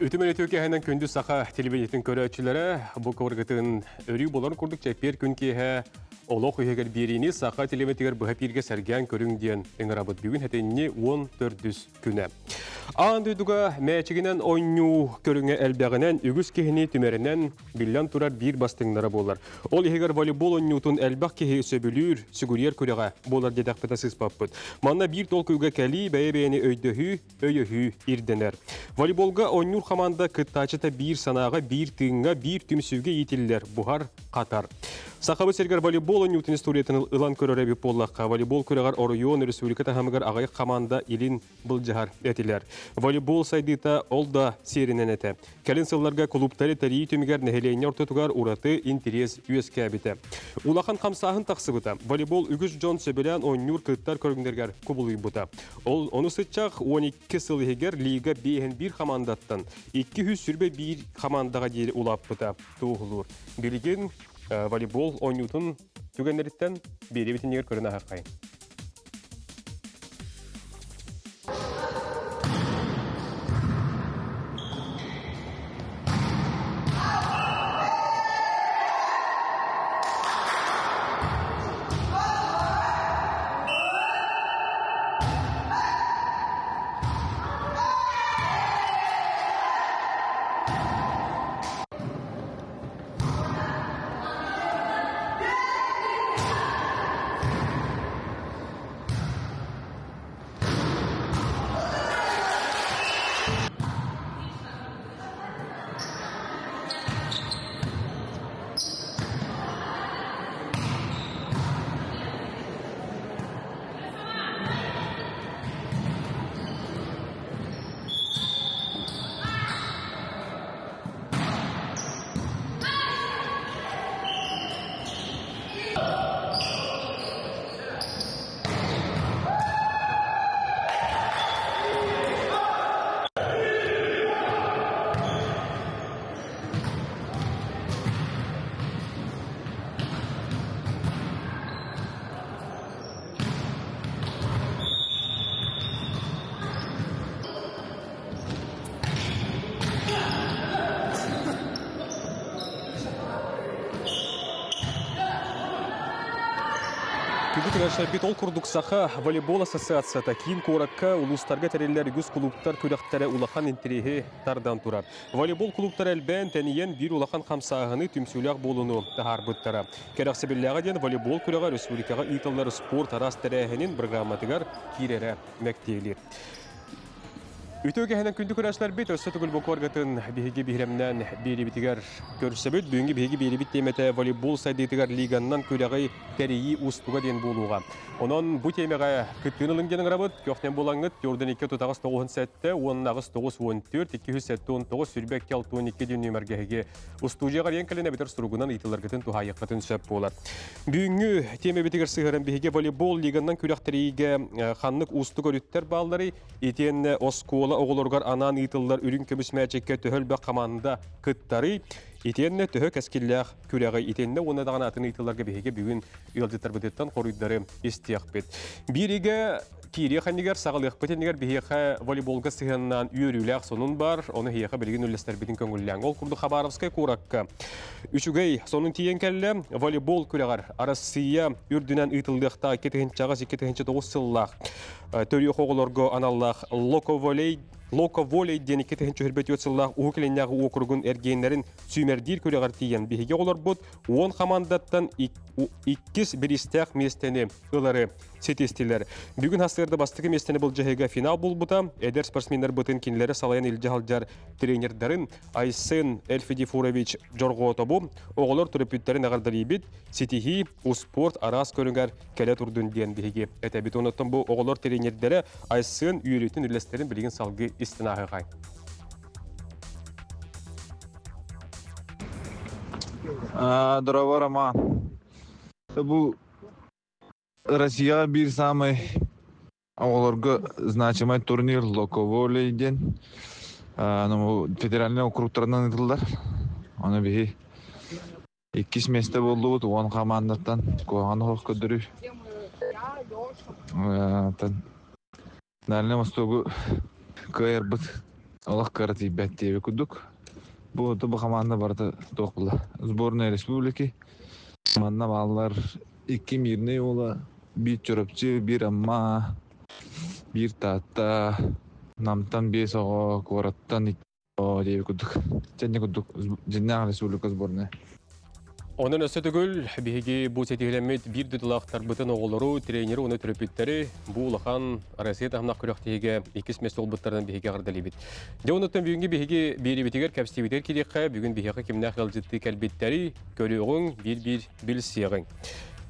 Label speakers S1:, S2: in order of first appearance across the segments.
S1: Үтүмэн үтүө киэһэнэн күндү саха телевидениетин көрөөччүлэрэ бу кыбыргытын өрүү болор курдук чэппиэр күн киэһэ олох үһэгэр биэриини саха телевидениетигэр быһа пииргэ сэргээн көрүҥ диэн ыҥырабыт. Бүгүн хэтинни 14-үс күнэ. Аан дойдуга мээчигинэн оонньуу көрүҥэ элбэҕинэн үгүс киһини түмэринэн биллэн турар биир бастыҥнара буолар. Ол иһигэр волейбол оонньуутун элбэх киһи сөбүлүүр, сүгүрүйэр күрэҕэ буолар диэтэхпитэ сыыспаппыт. Манна биир толкуйга кэлии, бэйэ-бэйэни өйдөһүү, өйөһүү ирдэнэр. Волейболга оонньуур хамаанда кыттааччыта биир санааҕа, биир тыыҥҥа, биир түмсүүгэ иитиллэр, буһар, хатар. Сахабыт сиригэр волейбол оонньуутун историятын ылан көрөр эбит буоллахха, волейбол күрэҕэр оройуон, республика таһымыгар аҕыйах хамаанда илин былдьаһар этилэр. Волейбол сайдыыта ол да сиэринэн этэ. Кэлин сылларга кулууптары тэрийии түмүгэр нэһилиэнньэ ортотугар ураты интэриэс үөскээбитэ. Улахан хамсааһын тахсыбыта. Волейбол үгүс дьон сөбүлээн оонньуур кыттар көрүҥнэригэр кубулуйбута. Ол ону сыччах 12 сыл иһигэр лига 5-1 хамаандаттан 221 хамаандаҕа диэри улааппыта туоһулуур. Билигин волейбол оонньуутун түгэннэриттэн биэриэбитинигэр көрөн аһаххайын. Күбүт ол курдук Саха волейбол ассоциацията киин куоракка улуустарга тэриллэр үгүс кулууптар күрэхтэрэ улахан интэриэһи тардан турар. Волейбол кулууптара элбээн, тэнийэн биир улахан хамсааһыны, түмсүүлээх буолууну таһаарбыттара. Кэрэхсэбиллээҕэ диэн волейбол күрэҕэ республикаҕа ыытыллар спорт араас тэрээһинин программатыгар киирэрэ мэктиэлиир. Үтүө кэһэнэн күндү көрөөччүлэрбит, өссө төгүл бу куоргатын биһиги биһирэмнээн биэрибитигэр көрсөбүт. Бүгүҥҥү биһиги биэрибит тиэмэтэ волейбол сайдыытыгар лиганнан күрэҕи тэрийии уустуга диэн буолуоҕа. Онон бу тиэмэҕэ кыттыыны ылыҥ диэн ыҥырабыт. Көхтөн булаҥҥыт Йордан 2 38 97 уонна 8 9 14 279 22 62 диэн нүөмэргэ устуудьуйаҕа диэн кэлэн эбэтэр суругунан ыйытыларгытын туһаайыаххытын сөп буолар. Бүгүҥҥү тиэмэбитигэр сыһыаран биһиги волейбол лиганнан күрэхтэриигэ ханнык уустук өрүттэр баалларый? Итиэннэ оскуола оҕолоругар анаан ыытыллар үрүҥ көмүс мээчиккэ төһө элбэх хамаанда кыттарый? Итиэннэ төһө кэскиллээх күрэҕи итиэннэ уонна даҕаны атын ыйытыыларга биһиги бүгүн ыалдьыттарбытыттан хоруйдары истиэхпит. Бииригэ киириэх иннигэр, саҕалыахпыт иннигэр биһиэхэ волейболга сыһыаннаан үөрүүлээх сонун бар, ону эһиэхэ билигин үллэстэрбитин көҥүллээҥ. Ол курдук Хабаровскай куоракка үчүгэй сонун тиийэн кэллэ. Волейбол күрэҕэр Арассыыйа үрдүнэн ыытыллыахтаах 2008-2009 сыллаах төрүөх оҕолорго аналлаах локоволей Локоволей диэн 2024 сыллаах Уһук Илиннээҕи уокуругун эргиэннэрин сүүмэрдиир күрэҕэр тиийэн биһиги оҕолорбут 10 хамаандаттан иккис бириистээх миэстэни ылары ситистилэр. Бүгүн сарсыарда бастакы миэстэни былдьаһыыга финал буолбута. Эдэр спортсменнарбытын кинилэри салайан илдьэ сылдьар тренердарын Айсен Эльфидифурович Дьорҕоотобу оҕолор төрөппүттэрин эҕэрдэлиибит, ситиһии успуорт араас көрүҥэр кэлэ турдун диэн биһиги этэбит. Онон бу оҕолор тренердэрэ Айсен үөрүүтүн үллэстэрин билигин салгыы истэн ааһыаҕай.
S2: Дорообо, Роман. Бу Россияҕа биир саамай оҕолорго значимай турнир Локоволей диэн федеральнай округтарынан ыытыллар. Ону биһи иккис миэстэ буоллубут 10 хамаандаттан куһаҕан оһох көрдөрүү. Дальнай Востогу кыайарбыт. Олох кыра тиийбэт диэбит курдук. Бу бу хамаанда барыта туох була сборная республики. Манна бааллар икки Мирный уола, биир Чурапчы, биир Амма, биир Таатта, Намтан биэс оҕо, куораттан икки оҕо диэбит курдук. Дьэнни курдук дьиннээх республика сборная.
S1: Онон өссө төгүл биһиги бу ситиһилэммит биир дойдулаахтарбытын оҕолору, тренери уонна төрөппүттэри бу улахан Россия таһымнаах күрэхтэһиигэ иккис миэстэ буолбуттарынан биһиги эҕэрдэлиибит. Дьэ онуттан бүгүҥҥү биһиги биэриибитигэр кэпсиибитигэр киириэххэ, бүгүн биһиэхэ кимнээх ыалдьыттыы кэлбиттэрий, көрүөҕүҥ, биир-биир билсиэҕиҥ.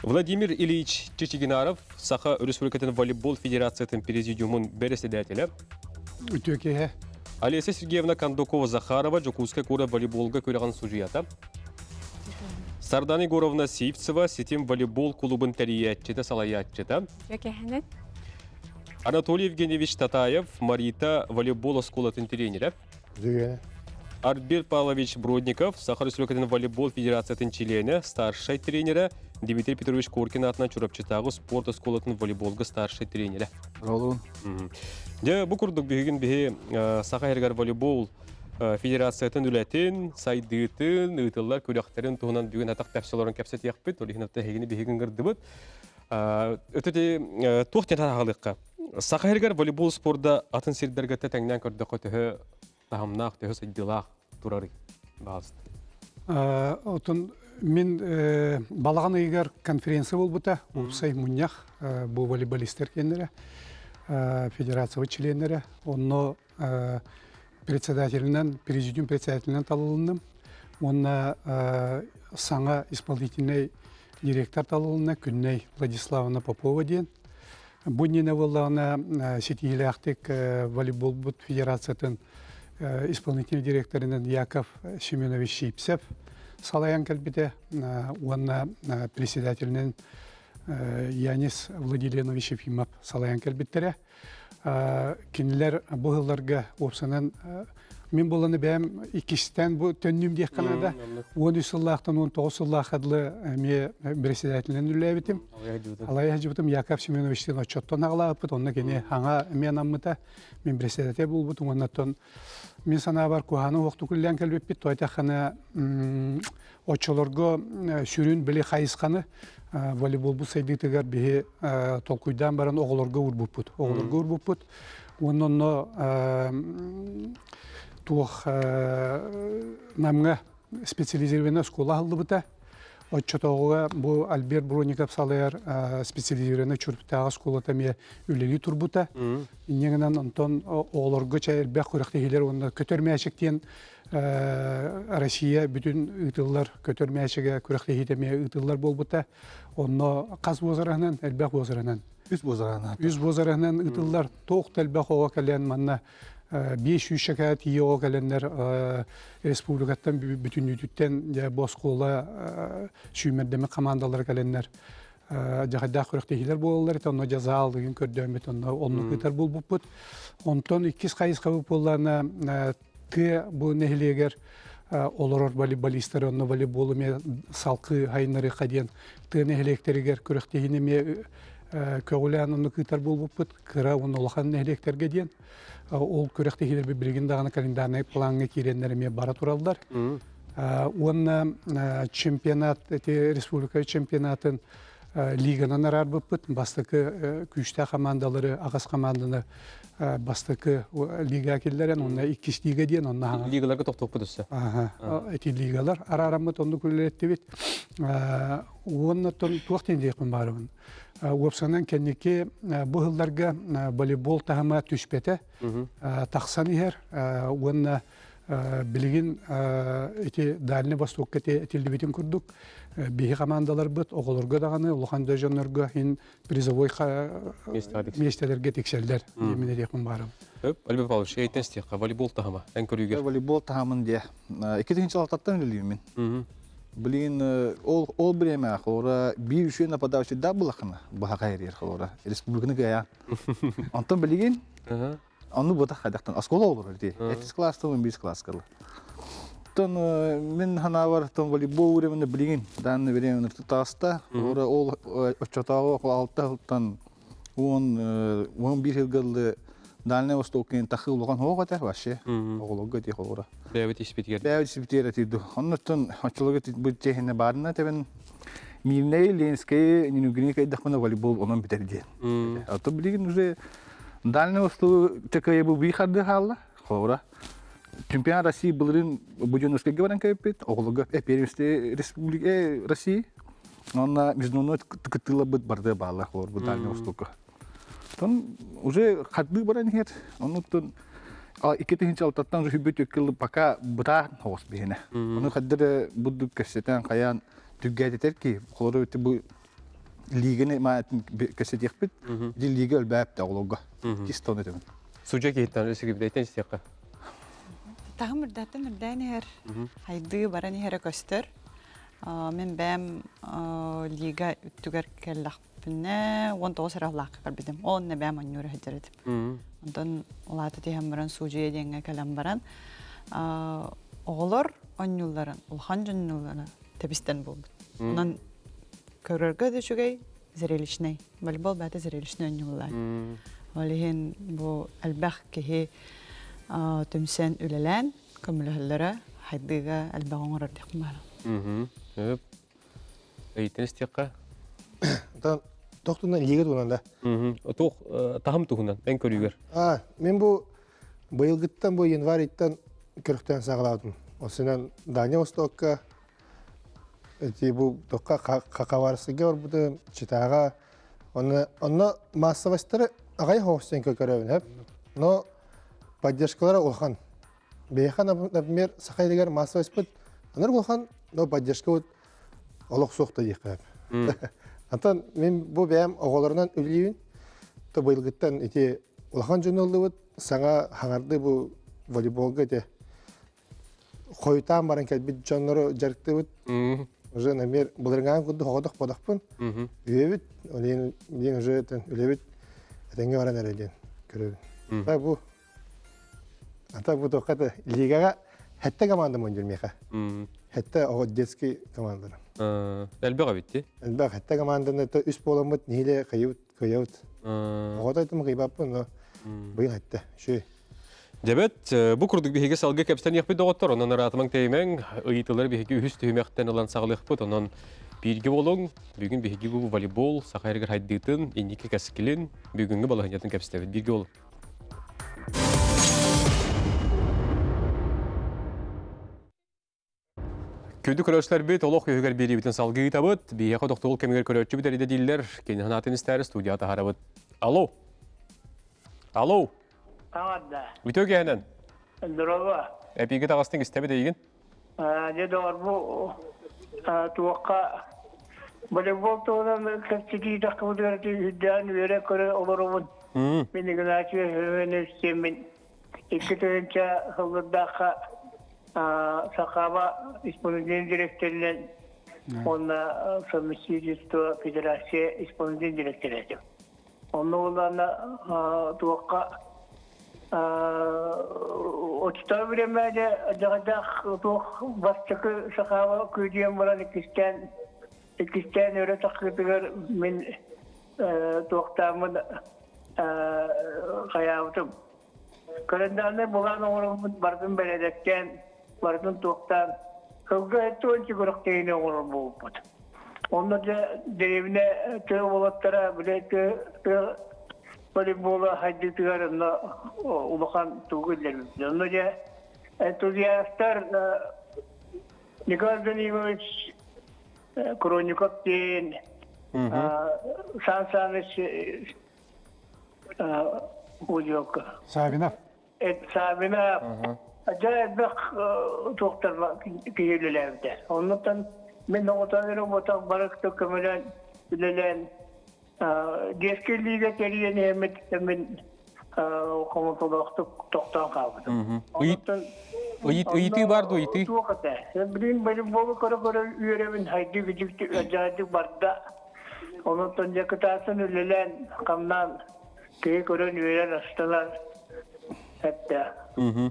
S1: Владимир Ильич Чичигинаров, Саха Республикатын волейбол федерациятын президиумун бэрэссэдээтэлэ.
S3: Үтүө киэһэ.
S1: Олеся Сергеевна Кондакова-Захарова, Дьокуускай куорат волейболга күрэҕин судьуйата. Сардана Егоровна Сивцева, Ситим волейбол клубун тэрийээччитэ, салайааччыта.
S4: Үтүө
S1: Анатолий Евгеньевич Татаев, Марита волейбол оскуолатын тренерэ.
S3: Үтүө
S1: Арбир Павлович Бродников, Саха Республикатын волейбол федерациятын чилиэнэ, старшай тренерэ, Дмитрий Петрович Коркин аатынан Чурапчытааҕы спорт оскуолатын волейболга старшай тренерэ.
S5: Ролун.
S1: Дьэ, бу курдук бүгүн биһи Саха сиригэр волейбол федерациятын үлэтин, сайдыытын, ыытыллар күрэхтэрин туһунан бүгүн атах тэпсэ олорон кэпсэтиэхпит. Ол иһин эһигини биһигин ыҥырдыбыт. Өтөти туох диэн аҕалыахха? Саха сиригэр волейбол спорда атын сирдэргэ тэҥнээн көрдөххө төһө таһымнаах, төһө сайдыылаах турарый? Баҕаст.
S3: Отон мин балаҕан ыйыгар конференция буолбута, уопсай мунньах бу волейболистар киэннэрэ, федерация членнэрэ. Онно председателинэн, президиум председателинэн талылынным. Уонна саҥа исполнительный директор талылынна Күннэй Владиславовна Попова диэн. Бу иннинэ буоллаҕына ситиһиилээхтик волейболбут федерациятын исполнительный директорынан Яков Семенович Сипсев салайан кэлбитэ уонна председателинэн Янис Владиленович Ефимов салайан кэлбиттэрэ. Кинилэр бу сылларга уопсанан мин буоланы бэйэм иккистэн бу төннүүм диэххэ наада. 13 сыллаахтан 19 сыллаахха дылы эмиэ председателинэн үлэлээбитим. Алая сылдьыбытым Яков Семеновичтыын отчуоттан аҕалаабыппыт, онно кини хаҥа эмиэ анаммыта. Мин председатель буолбутум, оннуттан мин санаабар куһааны уохтук үлэлээн кэлбиппит. Тойтаххана оччолорго сүрүн били хайысханы волейболбут сайдыытыгар биһи толкуйдаан баран оҕолорго уурбуппут. Оҕолорго уурбуппут. Уонна онно туох Намҥа специализированная оскуола аһыллыбыта. Оччотооҕуга бу Альберт Броников салайар специализированнай Чурпутааҕы оскуолата эмиэ үлэлии турбута. Инньэ гынан онтон оҕолорго чэ элбэх күрэхтэһиилэр уонна көтөр мээчик диэн Россия бүтүн ыытыллар көтөр мээчигэ күрэхтэһиитэ эмиэ ыытыллар буолбута. Онно хас буозараһынан элбэх буозаранан.
S5: Үс буозаранан.
S3: Үс буозараһынан ыытыллар. Туох да элбэх оҕо кэлэн манна 500 шакаа тиийэ оҕо кэлэннэр республикаттан бүтүннүүтүттэн дьэ бу оскуола сүүмэрдэммит хамаандалара кэлэннэр дьаһайдаах күрэхтэһиилэр буолаллар этэ онно дьэ зал ыгын көрдөөммүт онно оннук ыытар буолбуппут онтон иккис хайысхабыт буоллаҕына тыа бу нэһилиэгэр олорор волейболистары онно волейболу эмиэ салкыы хайыннарыахха диэн тыа нэһилиэктэригэр күрэхтэһиини эмиэ көҕүлээн оннук ыытар буолбуппут кыра уонна улахан нэһилиэктэргэ диэн ол күрэхтэһиилэрбит билигин даҕаны календарнай плаҥҥа киирэннэр эмиэ бара тураллар уонна чемпионат эти республика чемпионатын лиганан араарбыппыт бастакы күүстээх хамаандалары аҕыс хамаанданы бастакы лига киллэрэн уонна иккис лига диэн онно
S1: лигаларга тохтуохпут өссө
S3: эти лигалар араараммыт оннук үлэлэттибит уонна туох диэн баарыбын Уопсанан кэнники бу сылларга волейбол таһыма түспэтэ, тахсан иһэр уонна билигин ити Дальний Востокка этиллибитин курдук биһи командаларбыт оҕолорго даҕаны улахан да дьоннорго иһин призовой миэстэлэргэ тиксэллэр диэмин этиэхпин баарым.
S1: Альберт Павлович, эйтэн истиэххэ волейбол таһыма эн көрүүгэр.
S5: Волейбол таһымын диэ. 2006-тан үлэлиимин. Блин, ол ол время холора биир үчүгэй нападающий да булахына баһаҕа эрийэр холора республиканы кыайан. Онтон билигин ону бутах хайдахтан оскуола олорор дии. Эккис класстан он бис класс кылы. Тон мин ханаабар тон волейбол времени билигин данный время тутааста холора ол оччотооҕу алта сылтан 11 сылга дылы. Дальний Восток тахы улахан хоох этэ вообще. Оҕолорго ити холура.
S1: Бэйэбит испитигэр.
S5: Бэйэбит испитигэр этирду. Оннуттан оччолорго бу тиэхинэ баарына тэбэн Мирнэй, Ленскэй, Нинугини кайдахпына волейбол онон бүтэр диэн. А то билигин уже Дальний Восток такая бу бии харды хаалла. Холура. Чемпионат России былырыын Буденновскайга баран кэлбит. Оҕолорго первенство республики России. Онно международный кыттыыларбыт барды бааллар холор бу Дальний Востокка. Оттон уже хардыы баран иһэр. Оннуттан 2006-тан уже бүт ыккылы пока бытаан оҕус биһине. Ону хаддыр буддук кэпсэтэн хайаан түргээтитэр ки холору бу лиганы ма кэпсэтиэхпит. Ди лига өлбөөп оҕолорго. Кистон этим.
S1: Судья киһиттэн өсүгүбүтэйтэн истиэххэ.
S4: Таһым үрдэттэн үрдээн иһэр. Хайдыы баран иһэрэ көстөр. Мин бэйэм лига үттүгэр кэллэхпинэ 19 эрэ сыллаахха көрбүтүм. Ол онно бэйэм оонньуур сылдьар этим. Онтон улаата түһэн баран суудьуйа диэҥҥэ кэлэн баран оҕолор оонньуулларын, улахан дьон оонньуулларын тэбистэн буолбут. Онон көрөргө да үчүгэй, зрелищнэй. Волейбол бэйэтэ зрелищнэй оонньууллар. Ол иһин бу элбэх киһи түмсэн үлэлээн көмөлөһөллөрө хайдыыга элбэх оҥорор диэхпин баара.
S1: Ыйтан истиэххэ.
S6: Оттон туох туһунан лига туһунан да?
S1: Туох таһым туһунан эн көрүүгэр.
S6: А, мен бу быйылгыттан бу январь ыйтан көрөхтөөн саҕалаабытым. Осунан Дальний Востокка эти бу токка Хакаварсыга барбытым, Читаҕа. Онно онно массовостары аҕай хоһустен көрөбүн хөп. Но поддержкалара улахан. Биһиэхэ, например, саха илигэр массовость анар улахан, но поддержка вот олох суох да диэххэ сөп. Антон мин бу бэйэм оҕолорунан үлэлиибин. То быйылгыттан ити улахан дьону ыллыбыт, саҥа хаҥарды бу волейболга ити хойутаан баран кэлбит дьоннору дьарыктыыбыт. Уже, например, былырыҥаан курдук оҕодох бодохпун. Үөбүт, ол диэн уже үлэбит этэҥҥэ баран эрэ диэн көрөбүн. Так бу Ата бу тоққа лигаҕа хэтте команда мунньур миэхэ. Хэтте оҕо детский командалар.
S1: Элбэх эбит дии.
S6: Элбэх хэтте команданы то үс буоламмыт нэһилиэ кыйыбыт кыйабыт. Оҕото айтым кыйбаппын, но быйыл хэтте. Шүй.
S1: Дебет, бу курдук биһиги салгы кэпсэниэхпит доҕоттор, онон ыраатымаҥ тэйимэҥ, ыйытылар биһиги үһүс түһүмэхтэн ылан саҕалыахпыт, онон бииргэ буолуҥ. Бүгүн биһиги бу волейбол саха эригэр хайдыытын, инники кэскилин, бүгүҥҥү балаһыанньатын кэпсэтэбит. Бииргэ буолуҥ. Күндү көрөөччүлэрбит, олох үһүгэр биэриибитин салгыы ыытабыт. Биһиэхэ тохтобул кэмигэр көрөөччүбүт эридэ дииллэр. Кини санаатын истээри студия таһаарабыт. Алло. Алло.
S7: Таҥарда.
S1: Үтүө киэһэнэн.
S7: Здорово.
S1: Эпиги таҕастыҥ истэбит эйигин.
S7: Дьэ доҕор бу туохха волейбол туһунан кэпсэтии таххыбытыгар үрдээн үөрэ-көрө олоробун. Мин Игнатьев Семенович диэммин 2000 сыллардаахха Сахаба исполнительный директорынан уонна совместительство федерация исполнительный директора этим. Онно буоллаҕына туохха оччотооҕу бириэмэҕэ дьаҕайдаах туох бастакы сахаба күүдүйэн баран иккистээн иккистээн өрө тахсыытыгар мин туохтааммын хайаабытым. Календарнай былаан оҥороммут барытын бэрээдэктээн, барытын туохтаан сылга 70 күрэхтэһиини оҥорор буолбуппут. Онно дьэ дэриэбинэ тыа уолаттара били тыа волейбола хайдыытыгар онно улахан тугу киллэрбиппит. Онно дьэ энтузиастар Николай Данилович Кронников диэн Сан Саныч Удьуокка.
S3: Савинов.
S7: Савинов. Дьэ элбэх туохтар киһи үлэлээбитэ. Оннуттан мин оҕотон эрэ буотах бары көмөлөөн үлэлээн детский лига тэрийэн иһэммит мин хомолтолоохтук тохтоон хаалбытым.
S1: Онтон ыйытыы бар дуо ыйытыы?
S7: Туох этэ? Билин волейболу көрө-көрө үөрэбин хайдыы күдүк ажаайдык барда. Онтон дьэ кытаатан үлэлээн, хамнаан киһи көрөн үөрэн астынан эттэ.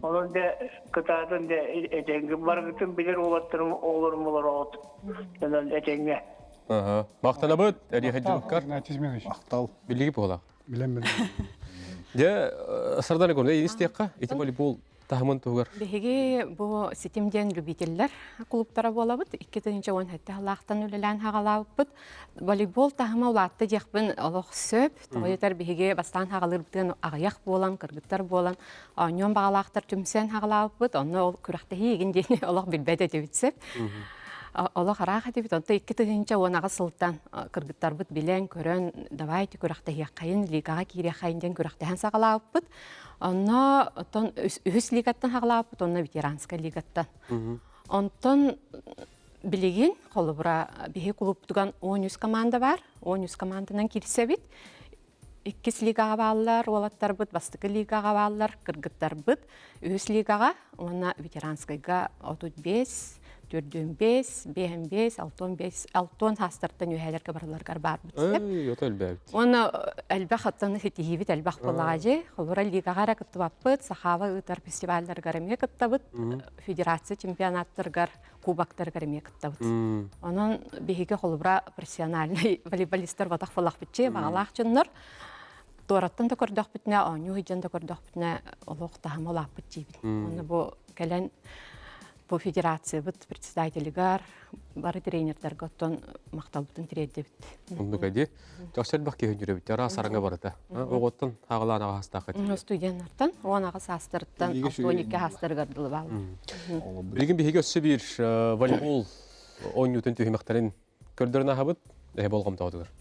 S7: Онон дьэ кытаатан дьэ этэҥҥэ барыгытын билэр уолаттарым оҕолорум олороҕут. Онон этэҥҥэ.
S1: Махтанабыт, Эриэхэ Дьыбыккар.
S3: Игнатий Семенович.
S5: Махтал.
S1: Билиги буолах.
S3: Билэн билэн.
S1: Дьэ, Сардана Егоровна, истиэххэ, ити волейбол таһымын туһугар.
S8: Биһиги бу ситим диэн любителлэр клубтара буолабыт. 2017 сыллаахтан үлэлээн хаҕалаабыппыт. Волейбол таһыма улаатта диэхпин олох сөп. Тоҕо диэтэр биһиги бастаан хаҕалыырбытын аҕыйах буолан, кыргыттар буолан, оонньуон баҕалаахтар түмсэн хаҕалаабыппыт. Онно ол күрэхтэһии игин диэни олох билбэт этибит сөп. Олох араах этибит. Онто 2018 сылтан кыргыттарбыт билэн, көрөн, давайте күрэхтэһиэххэйин, лигаҕа киириэххэйин диэн күрэхтэһэн саҕалаабыппыт. Онно оттон үһүс лигаттан хаҕалаабыппыт, онно ветеранскай лигаттан. Онтон билигин холобура биһи клубтуган 13 команда бар. 13 команданан киирсэбит. Иккис лигаҕа бааллар уолаттарбыт, бастакы лигаҕа бааллар кыргыттарбыт. Үһүс лигаҕа уонна ветеранскайга 35, 45, 55, 65, 60 саастартан үөһээлэргэ барыларыгар баарбыт.
S1: Эй, ото элбээбит.
S8: Уонна элбэх аттан ситиһиибит элбэх буоллаҕа дьи. Холобура лигаҕа эрэ кыттыбаппыт, Сахава ыытар фестивалларыгар эмиэ кыттабыт, федерация чемпионаттарыгар, кубоктарыгар эмиэ кыттабыт. Онон биһиги холобура профессиональный волейболисттар батах буоллахпытчы, баҕалаах дьоннор туораттан да көрдөхпүтүнэ, оонньуу сылдьан да көрдөхпүтүнэ олох таһыма улааппыт диибин. Уонна бу кэлэн бу федерациябыт председателигэр, бары тренердэргэ оттон махталбытын тириэрдэбит.
S1: Оннук эди. Чахчы элбэх киһи үөрөбүт. Араас араҥа барыта. Оҕоттон хаҕалаан аҕа саастаах этилэр.
S8: Студеннартан 10 саастарыттан 62 саастарыгар дылы бааллар.
S1: Билигин биһиги өссө биир волейбол оонньуутун түһүмэхтэрин көрдөрөн аһабыт. Эһэ болҕомтоҕутугар.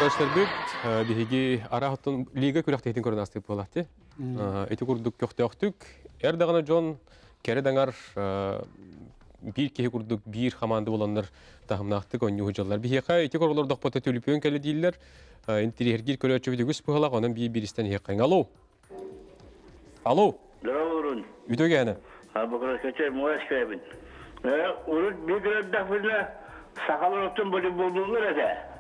S1: Көрсөрбүт биһиги араһыттан лига күрэхтэһиитин көрөн астык буолаахти. Ити курдук көхтөөхтүк эр даҕаны дьон кэрэ даҥар биир киһи курдук биир хамаанда буоланнар таһымнаахтык оонньуу сылдьаллар. Биһиэхэ ити королордохпото түлүпүөн кэлэ дииллэр. Интириэһиргиир көрөөччүбүт үгүс быһылах, онон биир бииристэн иһиэххэ. Алло! Алло!
S7: Здорово,
S1: Үтүө
S7: Букракачай Муэскэбин. Урут биир граддафына сахалар оттон волейболлуулар этэ.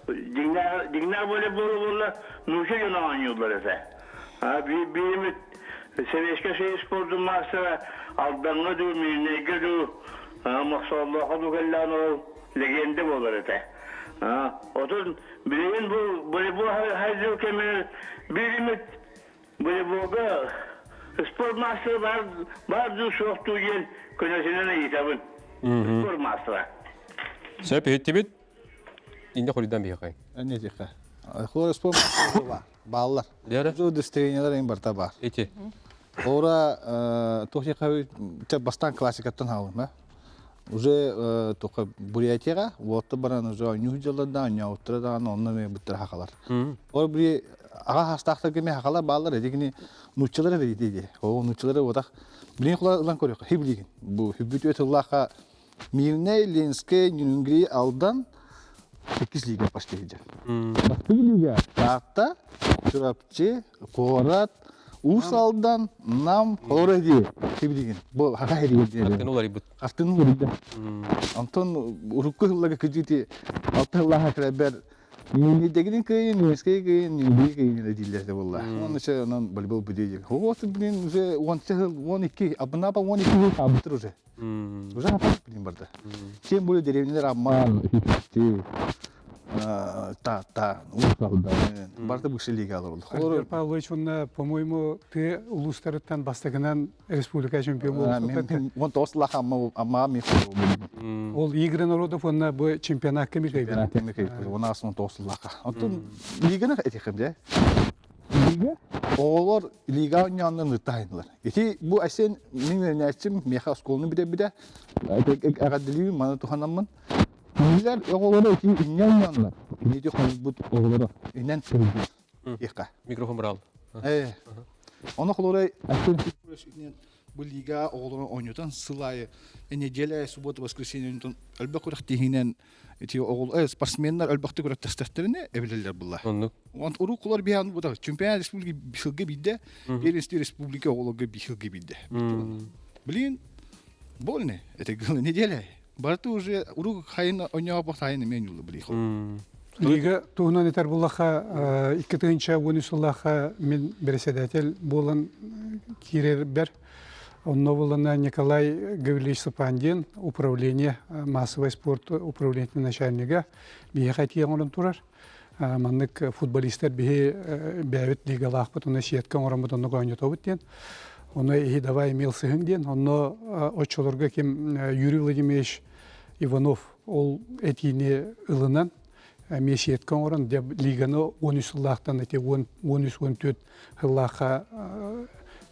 S7: Дьиҥнээх волейбол буолла нууча дьоно оонньууллар этэ. Бииримит Советскай Союз спордун маастара Алдаҥҥа дуу, Мирнэйгэ дуу, Мохсооллоохо дуу кэллэҕин ол легенда буолар этэ. Отон билигин бу волейбол хайдыы кэмигэр бииримит волейболга спорт маастара баар, баар дуу суох дуу диэн көнөтүнэн ыйытабын. Спорт маастара.
S1: Сөп иһиттибит. Инде хоруйдан биһиэхэ.
S5: Не тихо. Хлор спорт маастара бааллар.
S1: Дьэрэ?
S5: Удостоверениелар эҥин барыта баар.
S1: Ити.
S5: Ора туох бастаан классикаттан хаалым Уже тоха Бурятияга уотта баран уже оонньуу дьылларда оонньообуттара даҕаны онно эмиэ быттара хахалар. Ол били аҕа хастаахтарга эмиэ хахалар бааллар эдигини нууччалар эрэ дии Ол нууччалары уотах билигин хула ылан көрүөххэ хи билигин бу хүбүт тыллаахха Мирнэй, Ленскэй, Нюнгри, Алдан иккис лига почти сылдьар. Бастакы лига Таатта, Чурапчы, Куорат, Уус Алдан, Нам, Хоро дии хибилигин. Бу хаха хиригин
S1: Артын уларыйбыт.
S5: Артын уларыйда. Онтон урукку сылларга кыдьыти алта сыллааха кэлбэр Миинидэгин кыйын, Минскэй кыйын, Ньүлүй кыйын дииллэр да буолла. Оны че онон волейбол бүдүй. Вот блин уже 10 жыл, 12, абынаба 12 жыл хаалбыттар уже. Уже хаппыт блин барда. Тем более деревнялар Амман, Та та барыта быһшы лигалар ол.
S3: Альберт Павлович уонна, по-моему, тыа улуустарыттан бастакынан республика чемпион буолбут.
S5: Вон тоос лах амма амма ми
S3: Ол игры народов уонна бу чемпионатка ми
S5: Чемпионатка ми Уна асын тоос лаха. Онтон лиганы этихим де. Лига оҕолор лига оонньооннон ыттаһынылар. Ити бу Асен мин үөрэнээччим миэхэ оскуоланы бүтэрбитэ. Эҕэрдэлиибин маны туһанаммын. Кинилэр оҕолоро ити инньэ оонньооннор. Кинити хомуйбут оҕолоро инэн сылдьар. Иэхэ.
S1: Микрофон брал.
S5: Э. Ону холорой бу лига оҕолорун оонньотон сыл аайы неделя суббота воскресенье оонньотон элбэх күрэхтэһиинэн ити оҕол спортсменнар элбэхтик күрэхтэстэхтэринэ эбилэллэр булла.
S1: Оннук.
S5: Он уруккулар биһан бу чемпионат республики сылга биирдэ, первенство республика оҕолорго сылга биирдэ. Блин, больно. Это неделя. Барыта уже урук хайын ойнообох сайын эмиэ ньулла билихо.
S3: Лига туһунан этэр буллаха 2013 сыллаахха мин председатель буолан киирэрбэр онно булана Николай Гаврилович Сапандин управление массовый спорт управлениетын начальнига биһиэхэ этии оҥорон турар. Маннык футболистар биһи бэйэбит лигалаахпыт, онно сетка оҥороммут, онно оонньотобут диэн. Ону иһи давай имел сыһын диэн. Онно оччолорго ким Юрий Владимирович Иванов ол этиини ылынан эмиэ сетка оҥорон лиганы 13 сыллаахтан эти 13-14 сыллаахха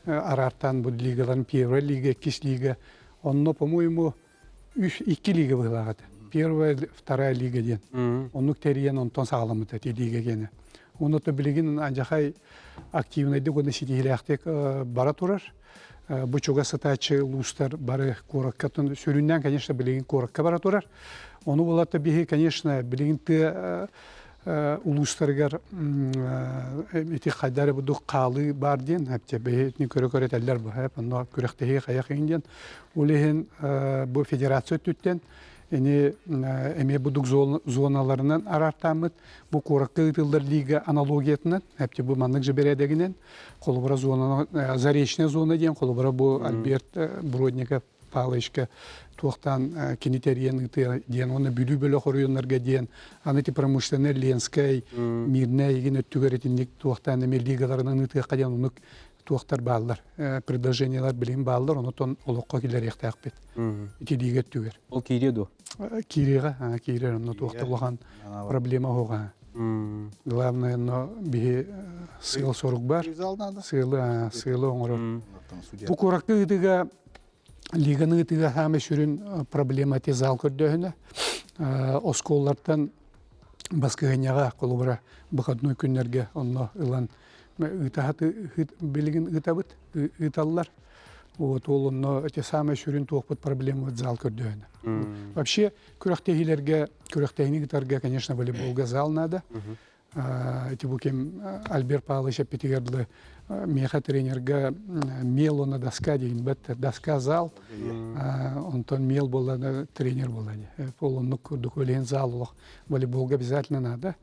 S3: араартаан бу лигаларын первая лига, иккис лига. Онно, по-моему, үс икки лига быһыылаах этэ. Первая, вторая лига диэн. Оннук тэрийэн онтон саҕаламмыт эти лига гиэнэ. Уонна то билигин андьахай активнайдык уонна ситиһиилээхтик бара турар. Бу чугас сытааччы улуустар бары куоракка сүрүннээн, конечно, билигин куоракка бара турар. Ону булата биһи, конечно, билигин тыа улуустарыгар ити хайдары будук хаалыы бар диэн эптэ бэйэтин көрө-көрө этэллэр бу онно күрэхтэһии хайах диэн ол иһин бу федерация өттүттэн ини эмиэ будук зоналарынан араартааммыт бу куоракка ыытыллар лига аналогиятынан эпти бу маннык же бэрээдэгинэн холобура зона заречная зона диэн холобура бу Альберт Бродников Павловичка туохтаан кини тэрийэн ыытыа диэн уонна Бүлүү бөлөх оройуоннарга диэн аны ити промышленнай Ленскэй, Мирнэй игин өттүгэр итинник туохтаан эмиэ лигаларынан ыытыахха диэн оннук туохтар бааллар, предложениелар билигин бааллар, онотон олоххо киллэриэхтээхпит ити лига өттүгэр.
S1: Ол киириэ дуо?
S3: Киириэҕэ, киирэр, онно туохта улахан проблема оһоҕа. Главное, но биһи сыал сорук бар. Сыалы, сыалы оҥорор. Бу куоракка ыытыга лиганы ыытыга хаамай сүрүн проблема ити зал көрдөөһүнэ. Оскуоллартан баскыһынньаҕа холобура выходной күннэргэ онно ылан ыытаһат билигин ыытабыт ыыталлар. Вот ол онно эти самый сүрүн туохпут проблема зал көрдөөһүнэ. Вообще күрэхтэһиилэргэ күрэхтэһиини ыытарга, конечно, волейболга зал надо. Эти бу ким Альберт Павлович эппитигэр дылы миэхэ тренерга мел уонна доска диэн бэт доска зал онтон мел буолла тренер буолла ол оннук курдук өлеһин зал олох волейболга обязательно надо.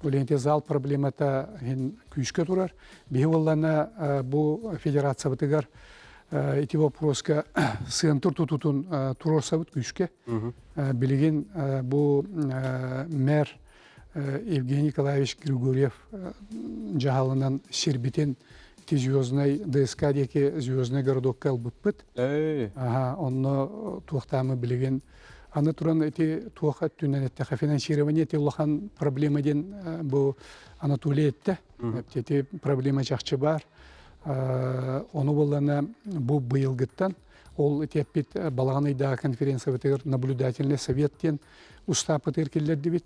S3: Өлеһин зал проблемата иһин күүскэ турар. Биһи буоллана бу федерациябытыгар ити вопроска сыантур тутутун туруорсабыт күүскэ. Билигин бу мэр Евгений Николаевич Григорьев дьаһалынан сирбитин ити Звездный ДСК диэки Звездный городокка ылбыппыт. Аха, онно туохтаамы билигин аны туран ити туох өттүнэн эттэхэ финансирование ити улахан проблема диэн бу Анатолий этте. Ити проблема чахчы бар. Ону буллана бу быйылгыттан ол ити эппит балаҕан ыйдааҕы конференциябытыгар наблюдательный совет диэн устааппытыгар киллэрдибит.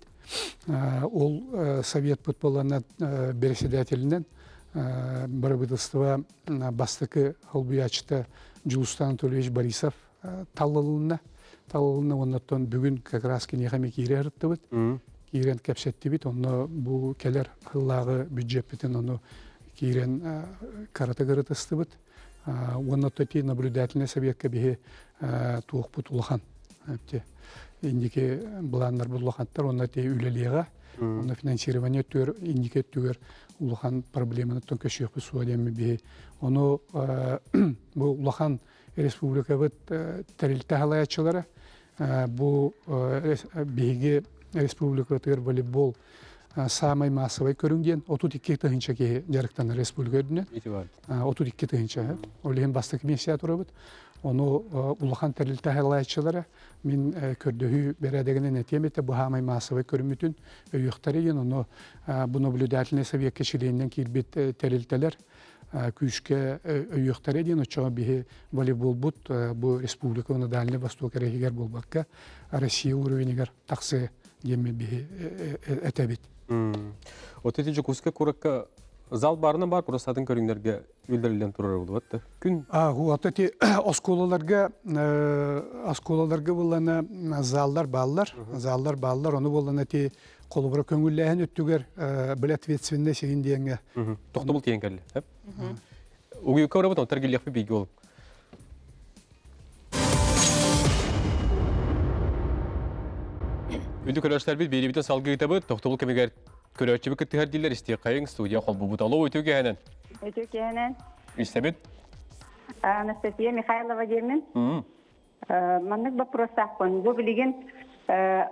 S3: Ол советпыт буоллана председателинэн бырабыыталыстыба бастакы холбуйааччыта Дьулустан Анатольевич Борисов талылынна. Талылынна уоннаттан бүгүн как раз киниэхэ эмиэ киирэ сырыттыбыт. Киирэн кэпсэттибит. Онно бу кэлэр сыллааҕы бюджеппитин ону киирэн карата кырытыстыбыт. Уонна ити наблюдательный советка биһи туохпут улахан. Инники былааннарбыт улахаттар, онно ити үлэлиэҕэ. Онно финансирование өттүгэр, инники өттүгэр улахан проблеманы көшүөхпүт суо диэмми биһи. Ону бу улахан республикабыт тэрилтэ халаяччылара бу биһиги республикатыгар волейбол саамай массовай көрүҥ диэн 32 тыһыынча киһи дьарыктанар республика үрдүнэн. 32 тыһыынча. Ол иһин бастакы миэстэ турабыт. Ону улахан тэрилтэ аһылааччылара мин көрдөһүү бэрээдэгинэн этиэм этэ бу хаамай массовай көрүммүтүн өйүөхтэрэ диэн ону бу наблюдательный советка чилиэнинэн киирбит тэрилтэлэр күүскэ өйүөхтэрэ диэн оччоҕо биһи волейболбут бу республика уонна Дальний Восток эрэ иһигэр буолбакка Россия уровенигар тахсыа диэммин биһи этэбит.
S1: Вот эти Дьокуускай куоракка зал баарынан баар просто атын көрүҥнэргэ үллэриллэн турар буолбат да күн
S3: Вот эти оскуолаларга оскуолаларга буллана заллар бааллар заллар бааллар ону буоллана эти холобура көҥүллээһин өттүгэр били ответственный сигин диэҥҥэ
S1: тохтобул тиийэн кэллэ угуйукка барабыт онтор киллиэхпит бииргэ ол Үндү көрөөччүлэрбит биэриибитин салгыытабыт. Тохтобул кэмигэр көрөөччүбүт кыттыһар дииллэр истиэххэйиҥ студия холбубут. Алло, үтүө киэһэнэн.
S9: Үтүө киэһэнэн.
S1: Истэбит.
S9: Анастасия Михайлова диэммин. Маннык боппуруостаахпын. Бу билигин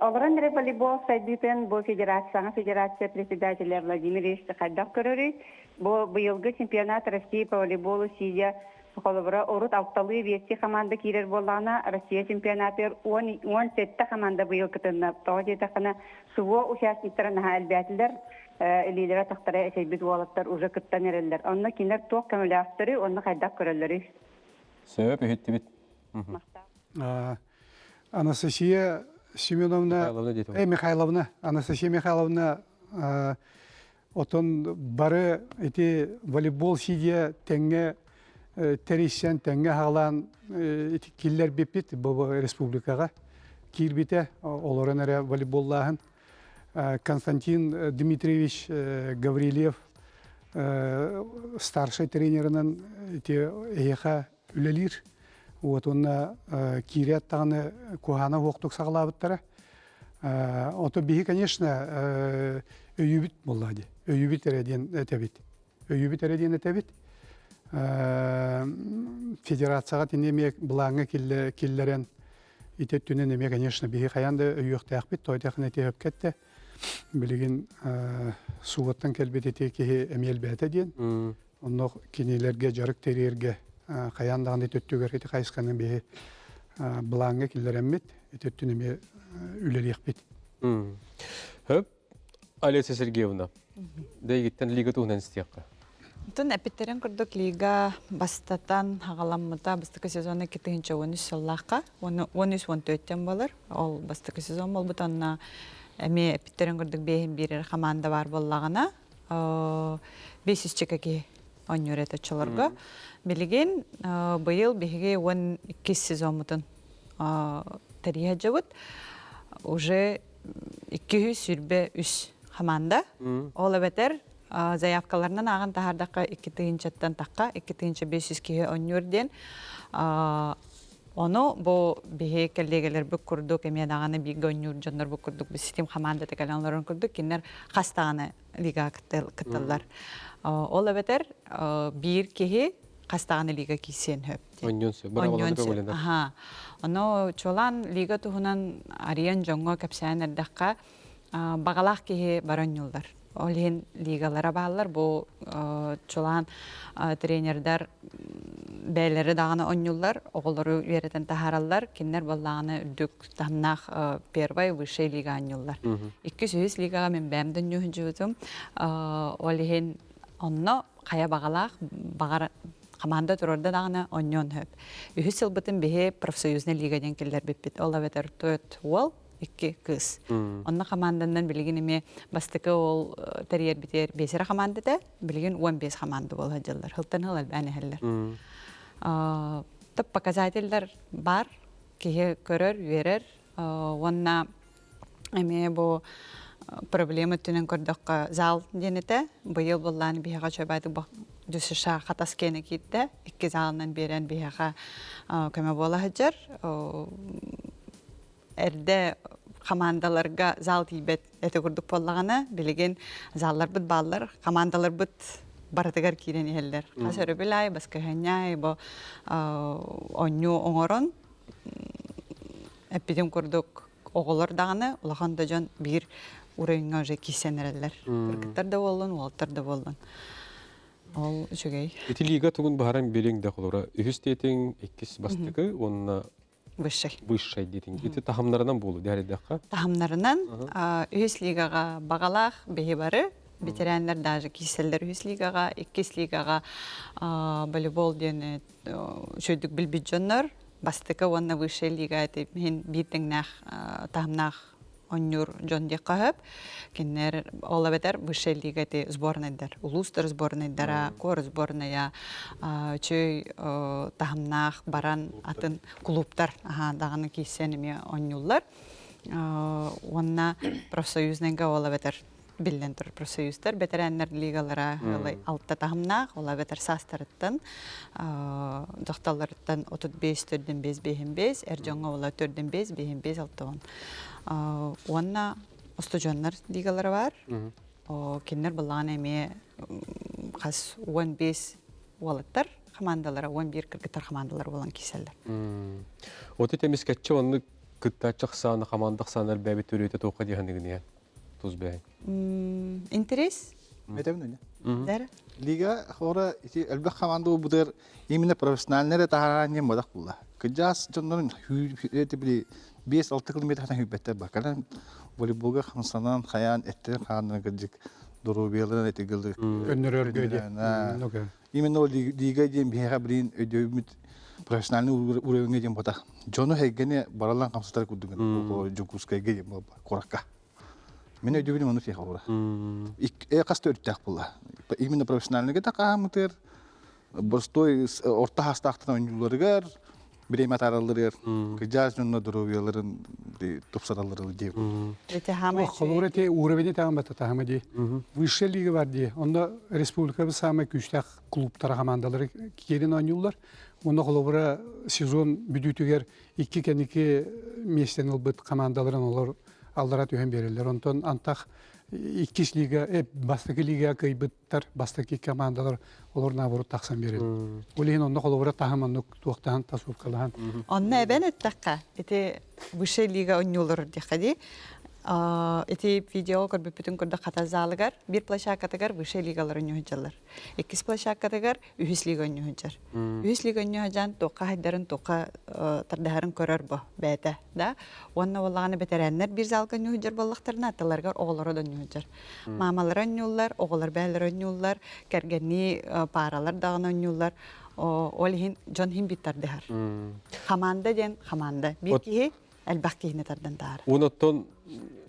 S9: олорон эрэ волейбол сайдыытын бу федерацияҕа федерация председателя Владимир Ильич хайдах көрөрүй? Бу быйылгы чемпионат России по волейболу сидя Холобура, урут алталыы биэстии хамаанда киирэр буоллаҕына, Россия чемпионатыгар 17 хамаанда быйыл кытынна. Тоҕо диэтэххинэ, СВО участниктара наһаа элбээтилэр, илиилэрэ-атахтара эчэйбит уолаттар уже кыттан эрэллэр. Онно кинилэр туох көмөлөөхтөрүй, онно хайдах көрөллөрүй?
S1: Сөп, иһиттибит.
S3: Анастасия Семеновна, э, Михайловна, Анастасия Михайловна Отон бары ити волейбол сидия тэҥҥэ тэрийсэн, тэҥҥэ аҕалаан ити киллэрбиппит бу республикаҕа киирбитэ олорон эрэ волейболлааһын. Константин Дмитриевич Гаврильев старшай тренерынан ити эһиэхэ үлэлиир. Вот уонна киирээт даҕаны куһаана уохтук саҕалаабыттара. Ото биһи, конечно, өйүүбүт буолла дии. Өйүүбүт эрэ диэн этэбит. Өйүүбүт эрэ диэн этэбит. Федерацияҕа тини эмиэ былааҥҥа киллэрэн ити өттүнэн эмиэ, конечно, биһи хайаан да өйүөхтээхпит. Тойтахына ити өпкө этте. Билигин суугаттан кэлбит ити киһи эмиэ элбээтэ диэн. Онно кинилэргэ дьарык тэрийэргэ хайаан даҕаны ити өттүгэр ити хайысханы биһи былааҥҥа киллэрэммит, ити өттүн эмиэ үлэлиэхпит.
S1: Хөп, Олеся Сергеевна, дэйгиттэн лига туһунан истиэххэ.
S4: Онтон эппиттерин курдук лига бастатан хаҕаламмыта бастакы сезона 2013 сыллаахха 13-14 болар. Ол бастакы сезон болбут онно эмиэ эппиттерин курдук биэһин биэрэр хамаанда бар буоллаҕына 500 киһи оонньуур этэ оччолорго. Билигин быйыл биһиги 12 сезоммутун тэрийэ сылдьабыт. Уже 223 хамаанда. Ол эбэтэр заявкаларынан ааҕан таһаардахха 2 тыһыынчаттан тахха 2500 киһи оонньуур диэн Ону бу биһи кэллиэгэлэрбит курдук эмиэ даҕаны бииргэ оонньуур дьоннорбут курдук ситим хамаандата кэлэн олорон курдук кинилэр хас даҕаны лига кытталлар. Ол эбэтэр биир киһи хас даҕаны лига киирсиэн сөп.
S1: Онньуон сөп.
S4: Онньуон сөп. Аха. Ону чуолаан лига туһунан арыйан дьоҥҥо кэпсээн эрдэххэ баҕалаах киһи бары онньууллар. Ол иһин лигалара бааллар. Бу чулаан тренердэр бэйэлэри даҕаны онньууллар, оҕолору үөрэтэн таһаараллар. Кинилэр буоллаҕына үрдүк таһымнаах первай, высшай лига онньууллар. Иккис, үһүс лигаҕа мин бэйэм да онньуу Ол иһин онно хайа баҕалаах баҕар команда турарда даҕаны онньуон сөп. Үһүс сылбытын биһи профсоюзный лига диэн киллэрбиппит. Ол эбэтэр төрт уол, икки кыыс. Онно команданан билигин эмиэ бастакы ол тэрийэрбитигэр биэс эрэ команда этэ, билигин 15 команда буола сылдьаллар. Сылтан сыл элбээн иһэллэр. Топ показателлэр бар, киһи көрөр, үөрэр. Уонна эмиэ бу проблема өттүнэн көрдөххө зал диэн этэ. Быйыл быллаан биһиэхэ чөбааты ДЮСШ хатас киэнэ киирдэ. Икки залынан биэрэн биһиэхэ көмө буола сылдьар. Эрдэ хамаандаларга зал тиийбэт этэ курдук буоллаҕына, билигин залларбыт бааллар, хамаандаларбыт барытыгар киирэн иһэллэр. Хас өрөбүл аайы, баскыһыанньа аайы бу оонньуу оҥорон, эппитим курдук, Оҕолор даҕаны, улахан да дьон биир уровеньҥа уже киирсэн эрэллэр. Кыргыттар да буоллун, уолаттар да буоллун. Ол үчүгэй.
S1: Ити лига тугун баһаран бириҥ да холура үһүс диэтиҥ, иккис бастакы уонна
S4: Высшай.
S1: Высшай диэтиҥ. Ити таһымнарынан буолу диэридэххэ.
S4: Таһымнарынан үһүс лигаҕа баҕалаах биһи бары ветераннар даже киирсэллэр үһүс лигаҕа, иккис лигаҕа волейбол диэн үчүгдүк билбит дьоннор бастакы уонна высшая лига иһин биир тэҥнээх таһымнаах оонньуур дьон диэххэ сөп. Кинилэр ол эбэтэр высшая лига ити сборнайдар, улуустар сборнайдара, куор сборная үчүгэй таһымнаах баран атын клубтар даҕаны киирсэн эмиэ оонньууллар. Уонна профсоюзнайга ол эбэтэр биллэн турар профсоюзтар бэтэрээннэр лигалара алта таһымнаах, ол эбэтэр саастарыттан дьахталларыттан 35 төрдүн 5 бэһин 5, эр дьоҥҥо була төрдүн 5 бэһин 5 алтаон. Уонна устудьуоннар лигалара бар. Кинилэр былаан эмиэ хас 15 уолаттар хамаандалара, 11 кыргыттар хамаандалара буолан киирсэллэр.
S1: Оти темискэтчи оннук кыттааччы ахсаана хамаанда ахсаана элбээбит төрүөтэ туохха диэханыгын тус бэйэҥ?
S4: Интерес.
S5: Метебин үнэ. Лига хора ити элбэх команда буолбутугар именно профессиональный эрэ таһааран диэн бадах булла. Кыдьаас дьоннорун эти били 5-6 километр хүйбэттэр бар. Кэлэн волейболга хамсанан, хайаан, эттерин хааннарын кырдьык доруобуйаларын эти гылы.
S3: Көннөрөргө диэн.
S5: Именно ол лига диэн биһиэхэ билин өйдөбүммүт профессиональный уровеньга диэн батах. Дьону эйгэни баралан хамсатар курдугун Дьокуускайга диэн куоракка. Мен өйдөбүнүм ону тиэхэ була. Хас төрүттээх була. Именно профессиональныйга да хаамытыр, простой орто хаастаахтан ойууларыгар, бириэмэ атааралларыгар, кыдьаас дьонно доруобуйаларын тупсараллары дии.
S3: Холобура те уровени таҕан бата дии. Высшая лига бар дии. Онно республикабыт самай күүстээх клубтара командалары киэрин оонньууллар. Онно холобура сезон бүдүүтүгэр икки кэнники миэстэни ылбыт командаларын олор аллара түһэн биэрэллэр. Онтон антах иккис лига, бастакы лига кыайбыттар, бастакы командалар олор наоборот тахсан биэрэллэр. Ол иһин онно холобура таһым оннук туохтаһан тасовкалаһан.
S4: Онно эбэн эттэххэ, ити высшая лига оонньуулар диэххэ дии. Ити видео көрбүппүтүн көрдөх хата залыгар биир площадкатыгар высшая лигалар оонньуу Иккис площадкатыгар үһүс лига оонньуу сылдьар. Үһүс лига оонньуу сылдьан туохха хайдарын, туохха тардаһарын көрөр бо бэйэтэ да. Уонна буоллаҕына бэтэрээннэр биир залга оонньуу сылдьар буоллахтарына аттыларыгар оҕолоро да оонньуу сылдьар. Маамалара оонньууллар, оҕолор бэйэлэрэ оонньууллар, кэргэннии пааралар даҕаны оонньууллар. Ол иһин дьон иһин биир тардыһар. Хамаанда диэн хамаанда. Биир киһи элбэх киһини тардан таһар.
S1: Онон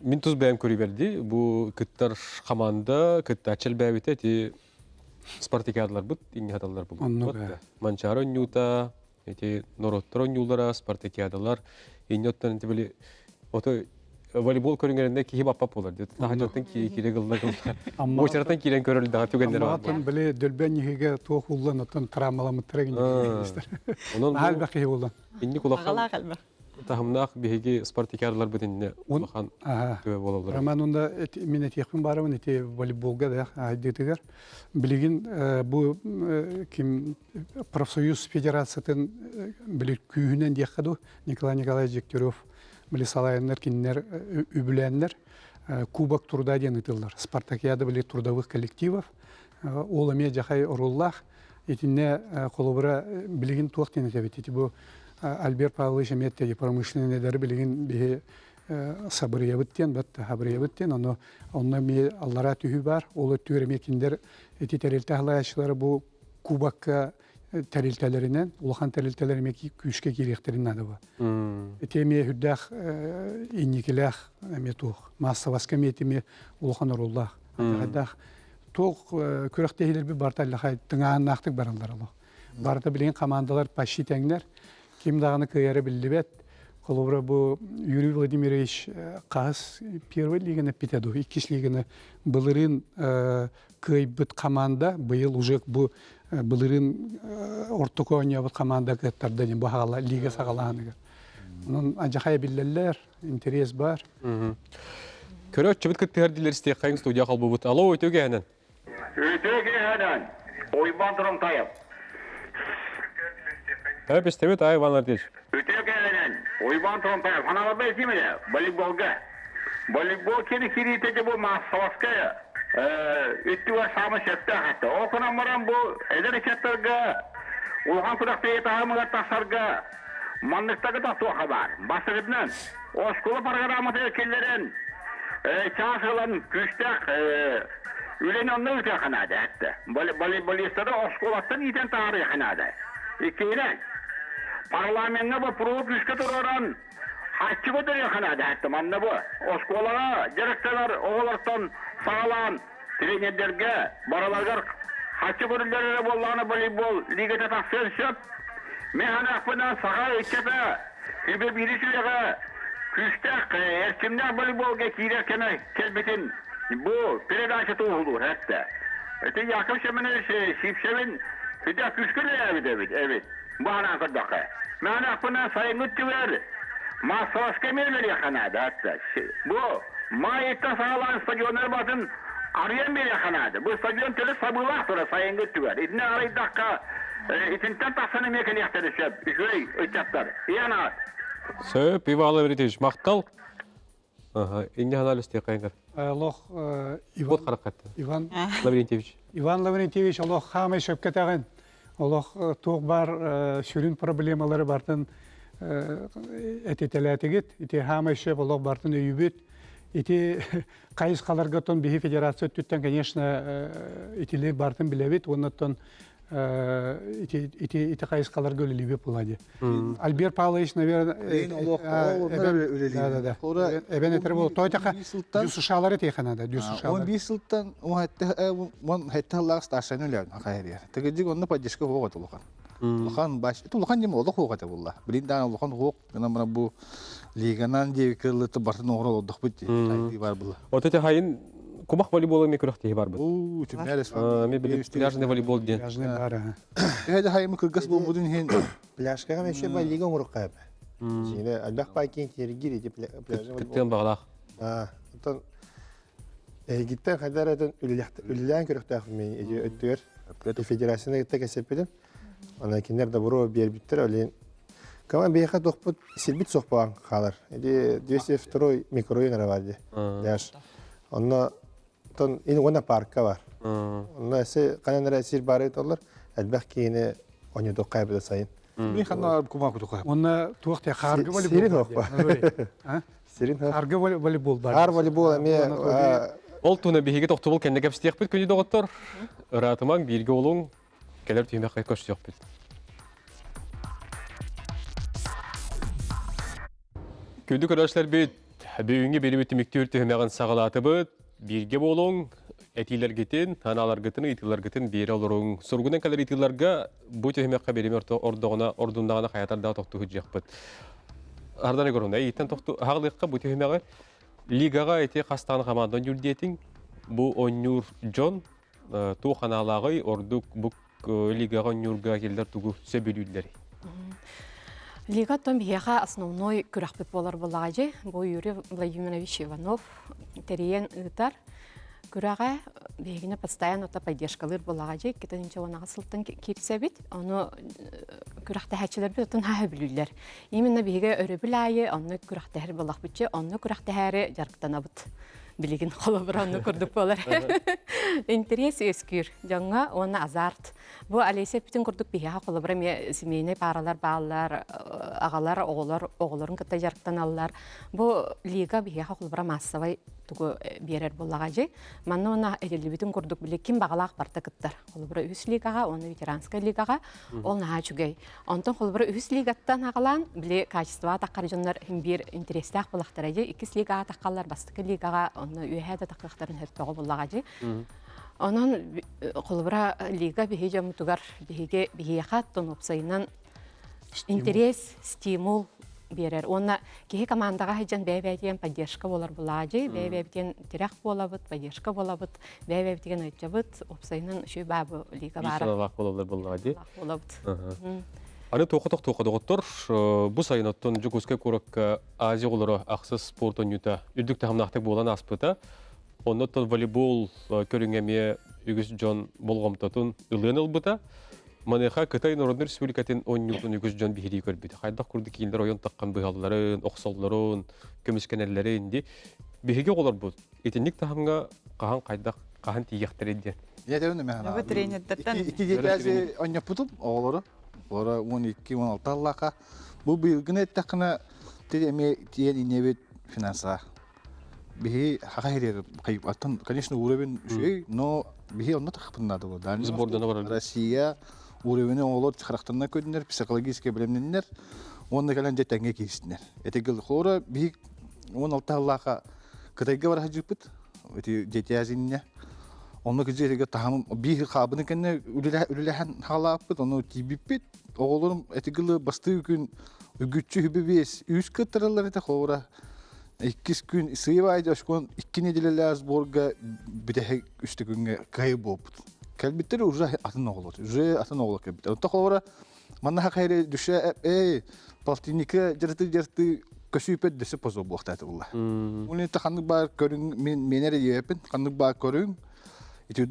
S1: мин тус бэйэм көрүүбэрди бу кыттар хамаанда кыттааччы элбээбитэ ити спартакиадаларбыт инньэ булбут. Манчаары онньуута, ити норуоттар онньуулара, спартакиадалар инньэ оттон ити били ото волейбол көрүҥэринде киһи баппап болар диye. Таһачаттан кире гылла гылла. Очараттан киирен көрөл даҕа түгэннер бар.
S3: Атын били дөлбөн иһиге туох уллан оттон травмаламыттара гиннер.
S1: Онон
S3: Наһаа киһи буллан.
S1: Инник улахан таһымнаах биһиги спартакиадаларбыт иннэ улахан төбө буолаллар.
S3: Роман онда мин этиэхпин баарабын ити волейболга да айдыытыгар билигин бу ким профсоюз федерациятын били күүһүнэн диэххэ дуу Николай Николаевич Дегтярев били салайаннар кинилэр үбүлээннэр кубок труда диэн ыытыллар спартакиада били трудовых коллективов ол эмиэ дьахай оруоллаах Итиннэ холобура билигин туох диэн этэбит ити бу Альберт Павлович эмиэ эттэ промышленныйдары билигин биһи сабырыйабыт диэн бат хабырыйабыт диэн ону онно эмиэ аллараа түһүү баар ол өттүгэр эмиэ кинилэр ити тэрилтэ халаайаччылара бу кубокка тэрилтэлэринэн улахан тэрилтэлэр эмиэ күүскэ киириэхтэрин наада бу ити эмиэ үрдээх инникилээх эмиэ туох маассабаска эмиэ ити эмиэ улахан оруоллаах хайдаах туох күрэхтэһиилэрбит барыта аллахай тыҥааһыннаахтык бараллар олох. Барыта билигин командалар почти тэҥнэр. Ким даҕаны кыайара биллибэт. Холобура бу Юрий Владимирович хаһыс первый лиганы эппитэ дуу, иккис лиганы былырыын кыайбыт команда быйыл уже бу былырыын ортоку оонньообут команда кыаттарда диэн бу лига саҕалааныгар. Онон адьахай биллэллэр, интерес бар.
S1: Көрөөччүбүт кыттыһар дилер истиэххэйиҥ студия холбубут. Алло, үтүө киэһэнэн.
S10: Үтүө киэһэнэн. Уйбаан Турумтаев.
S1: Истэбит, ай, Иван Артич.
S10: Үтүө кэлэнэн, Уйбаан Томпаев, ханаларда этимеле, волейболга. Волейбол кини кириитэ де бу массовоска үттүгэр саамы сөптөөх этэ. Ол гынан баран бу эдэр ыччаттарга улахан күрэхтэһии таһымыгар тахсарга манныктарга тахсуохха баар. Бастакытынан, оскуола программатыгар киллэрэн чаас ылан күүстээх үлэни онно ыытыахха наада этэ. Волейболистары оскуолаттан иитэн таһаарыахха наада. Иккиһинэн, парламеҥҥа боппуруоһу күүскэ туруоран харчы көтөрүөххэ наада этэ. Манна бу оскуолаҕа дьарыктанар оҕолортон саҕалаан тренердэргэ барыларыгар харчы көрүллэр эрэ буоллаҕына волейбол лигата тахсыан сөп. Мин санаахпынан саха ыччата сүбэ биирис үйэҕэ күүстээх эрчимнээх волейболга киирэр кэмэ кэлбитин бу передача туоһулуур эттэ. Ити Яков Семенович Сивцевин сүдэ күүскэ үлэлээбит эбит эбит. Бу санаан көрдөххө. Мин санаахпынан сайыҥҥы өттүгэр массовоска эмиэ үлэлиэххэ наада эттэ. Бу маайыттан саҕалаан стадионнар батын арыйан биэриэххэ наада. Бу стадион төрүт сабыылаах турар сайыҥҥы өттүгэр. Итиннэ арыйдахха итинтэн тахсан эмиэ кэлиэхтэрин сөп. Үчүгэй ыччаттар. Иэн
S1: Сөп, Иван Лаврентьевич, махтал. Инне анализ тиэкайгар.
S3: Олох
S1: Иван
S3: Иван
S1: Лаврентьевич.
S3: Иван Лаврентьевич олох хаамай сөпкөтөҕүн. Олох туох баар сүрүн проблемалары бартын этитэлээтигит. Ити хаамай сөп олох бартын өйүбүт. Ити хайысхаларга тон биһи федерация өттүттэн, конечно, итили бартын билэбит. Оннуттан ити ити ити хайысхаларга үлэлиибит була ди. Альберт Павлович, наверное, эбэн этэр бол. Тойтаха дюсушалары тиэхэнада, дюсушалары.
S5: 11 сылтан 17 сыллаах старшайны үлэбин хахайрия. Тегежик онно поддержка хуох улахан. Улахан баш, улахан дем олох хуох это булла. Билин даан улахан хуох, гынан бу лиганан диэки бартын оҕор олордохпут ди бар булла.
S1: Вот эти хайын кумах волейбола ми күрэх бар бит.
S5: Уу, түмнәрес.
S1: Ми били пляжный волейбол диэн.
S3: Пляжный бар.
S5: Эһэ хайымы кыргас болбудун хин.
S6: Пляжкаҕа вообще лига оҥоруохха эбэ. Дьиҥэ элбэх байкин тиэргиир ити пляжный волейбол.
S1: Кыттыан баҕалаах.
S6: Оттон эһигиттэн хайдар этэн үлэлээн көрүөхтээхпин мин ити өттүгэр федерацияны кытта кэсэппитим. Ана кинилэр добро биэрбиттэр олин Кама биэхэ тохпут сирбит сохпоон хаалар. Ити 202 микрорайон эрэ бар ди. Пляж. Онно тон ин уонна парка бар. Онно эсе канан эрэ сир бары толлар. Элбэх киһини оньудукка эбитэ сайын.
S5: Мин ханна кума кутука.
S3: Онно туох те харгы волейбол.
S6: Сирин хохпа. Сирин хох.
S3: Харгы волейбол бар.
S6: Хар волейбол эмиэ
S1: Ол туна биһиги тохтобул кэннэ кэпсиэхпит күнү доҕоттор. Ыраатымаҥ бииргэ олуҥ кэлэр түһүмэххэ көрсүөхпүт. Күндү көрөөччүлэрбит, бүгүҥҥү биэрибит түмүктүүр түһүмэҕин саҕалаатыбыт. Бииргэ буолуҥ, этиилэргитин, санааларгытын, ыйытыыларгытын биэрэ олоруҥ. Суругунан кэлэр ыйытыыларга бу түһүмэххэ биэримэ ордоҕуна, ордуннаҕына хайатардаах тохтуу сылдьыахпыт. Ардан Егоровна, эйиттэн тохту аҕалыахха бу түһүмэҕи. Лигаҕа ити хастаан хамаанда оонньуур диэтиҥ. Бу оонньуур дьон туох анаалааҕый, ордук бу лигаҕа оонньуурга киллэр тугу сөбүлүүллэрий?
S8: Лига оттон биһиэхэ основной күрэхпит буолар буоллаҕа Бу Юрий Владимирович Иванов тэрийэн ыытар күрэҕэ биһигини постоянно поддержкалыыр буоллаҕа дьи 2018 сылтан киирсэбит. Ону күрэхтэһээччилэрбит оттон хаһа бүлүүллэр. Именно биһиги өрөбүл аайы онно күрэхтэһэр буоллахпытчы, онно күрэхтэһээри дьарыктанабыт. Билигин холобура онно курдук буолар. Интерес үөскүүр дьоҥҥо уонна азарт. Бу Олеся эппитин курдук биһиэхэ холобура эмиэ семейнай пааралар бааллар, аҕалар, оҕолор оҕолорун кытта дьарыктаналлар. Бу лига биһиэхэ холобура массовай тугу биэрэр буоллаҕа дьи. Манна уонна этиллибитин курдук били ким баҕалаах барта кыттар. Холобура үс лигаҕа уонна ветеранскай лигаҕа ол наһаа үчүгэй. Онтон холобура үһүс лигаттан аҕалаан били качествоҕа таххар дьоннор биир интэриэстээх булахтара дьи. Иккис лигаҕа таххаллар бастакы лигаҕа онно үөһээ да таххыахтарын хөптөҕө буллаҕа дьи. Онон холобура лига биһи дьоммутугар биһиги биһиэхэ тон уопсайынан интерес, стимул биэрэр. Уонна киһи командаҕа сылдьан бэйэ-бэйэтигэн поддержка буолар булаадьы, бэйэ-бэйэбитигэн тирэх буолабыт, поддержка буолабыт, бэйэ-бэйэбитигэн ыйдьабыт, уопсайынан үчүгэй баабы лига
S1: Биир
S8: баара.
S1: санаалаах буолаллар буоллаҕа дии.
S8: Буолабыт.
S1: Аны туохха тохтуохха доҕоттор, бу сайын оттон Дьокуускай куоракка Азия оҕолоро ахсыс спорт оонньуута үрдүк таһымнаахтык буолан ааспыта. Оннуттан волейбол көрүҥэ эмиэ үгүс дьон болҕомтотун ылыан ылбыта. Маныаха Кытай Народнай Республикатын оонньуутун үгүс дьон биһирии көрбүт. Хайдах курдук кинилэр ойон таххан быһалларын, охсоллорун, көмүскэнэллэрин ди. Биһиги оҕолорбут итинник таһымҥа хаһан хайдах хаһан тиийиэхтэрэй диэн.
S5: Я тебе не
S4: Бу тренердэртэн
S5: Икки диэки онньоппутум оҕолору. Олора 12-16 аллаха. Бу быйылгыны эттэххинэ ти эмиэ тиийэн иннебит финансаҕа. Биһи хаха хирер аттан, конечно, уровень үчүгэй, но биһи онно тахпын надо было.
S1: Сбордана барар.
S5: Россия уровени оҕолор харахтарынан көрдүнэр, психологически бэлэмнэннэр, уонна кэлэн дьэ тэҥҥэ киирсиннэр. Этигил холора биһи 16 аллаха Кытайга бара сылдьыппыт, ити детязинне. Онно кыдьыга таһым биир хаабыны кэннэ үлэлэһэн хаалааппыт, ону тиийбиппит. Оҕолорум этигылы бастыы күн үгүччү үбү биэс үс кыттараллар этэ холобура. Иккис күн сыйбай ошкон икки неделялээх сборга бүтэһик үстэ күҥҥэ кыайы буолбут. Кэлбиттэр уже атын оҕолор, уже атын оҕолор кэлбит. Онто холобура Манна хахайры душа эй полтинника жарты жарты көсүүпэт дөсө позо буохтааты булла. Уни та ханнык баар көрүҥ мен менер епин ханнык баар көрүҥ ити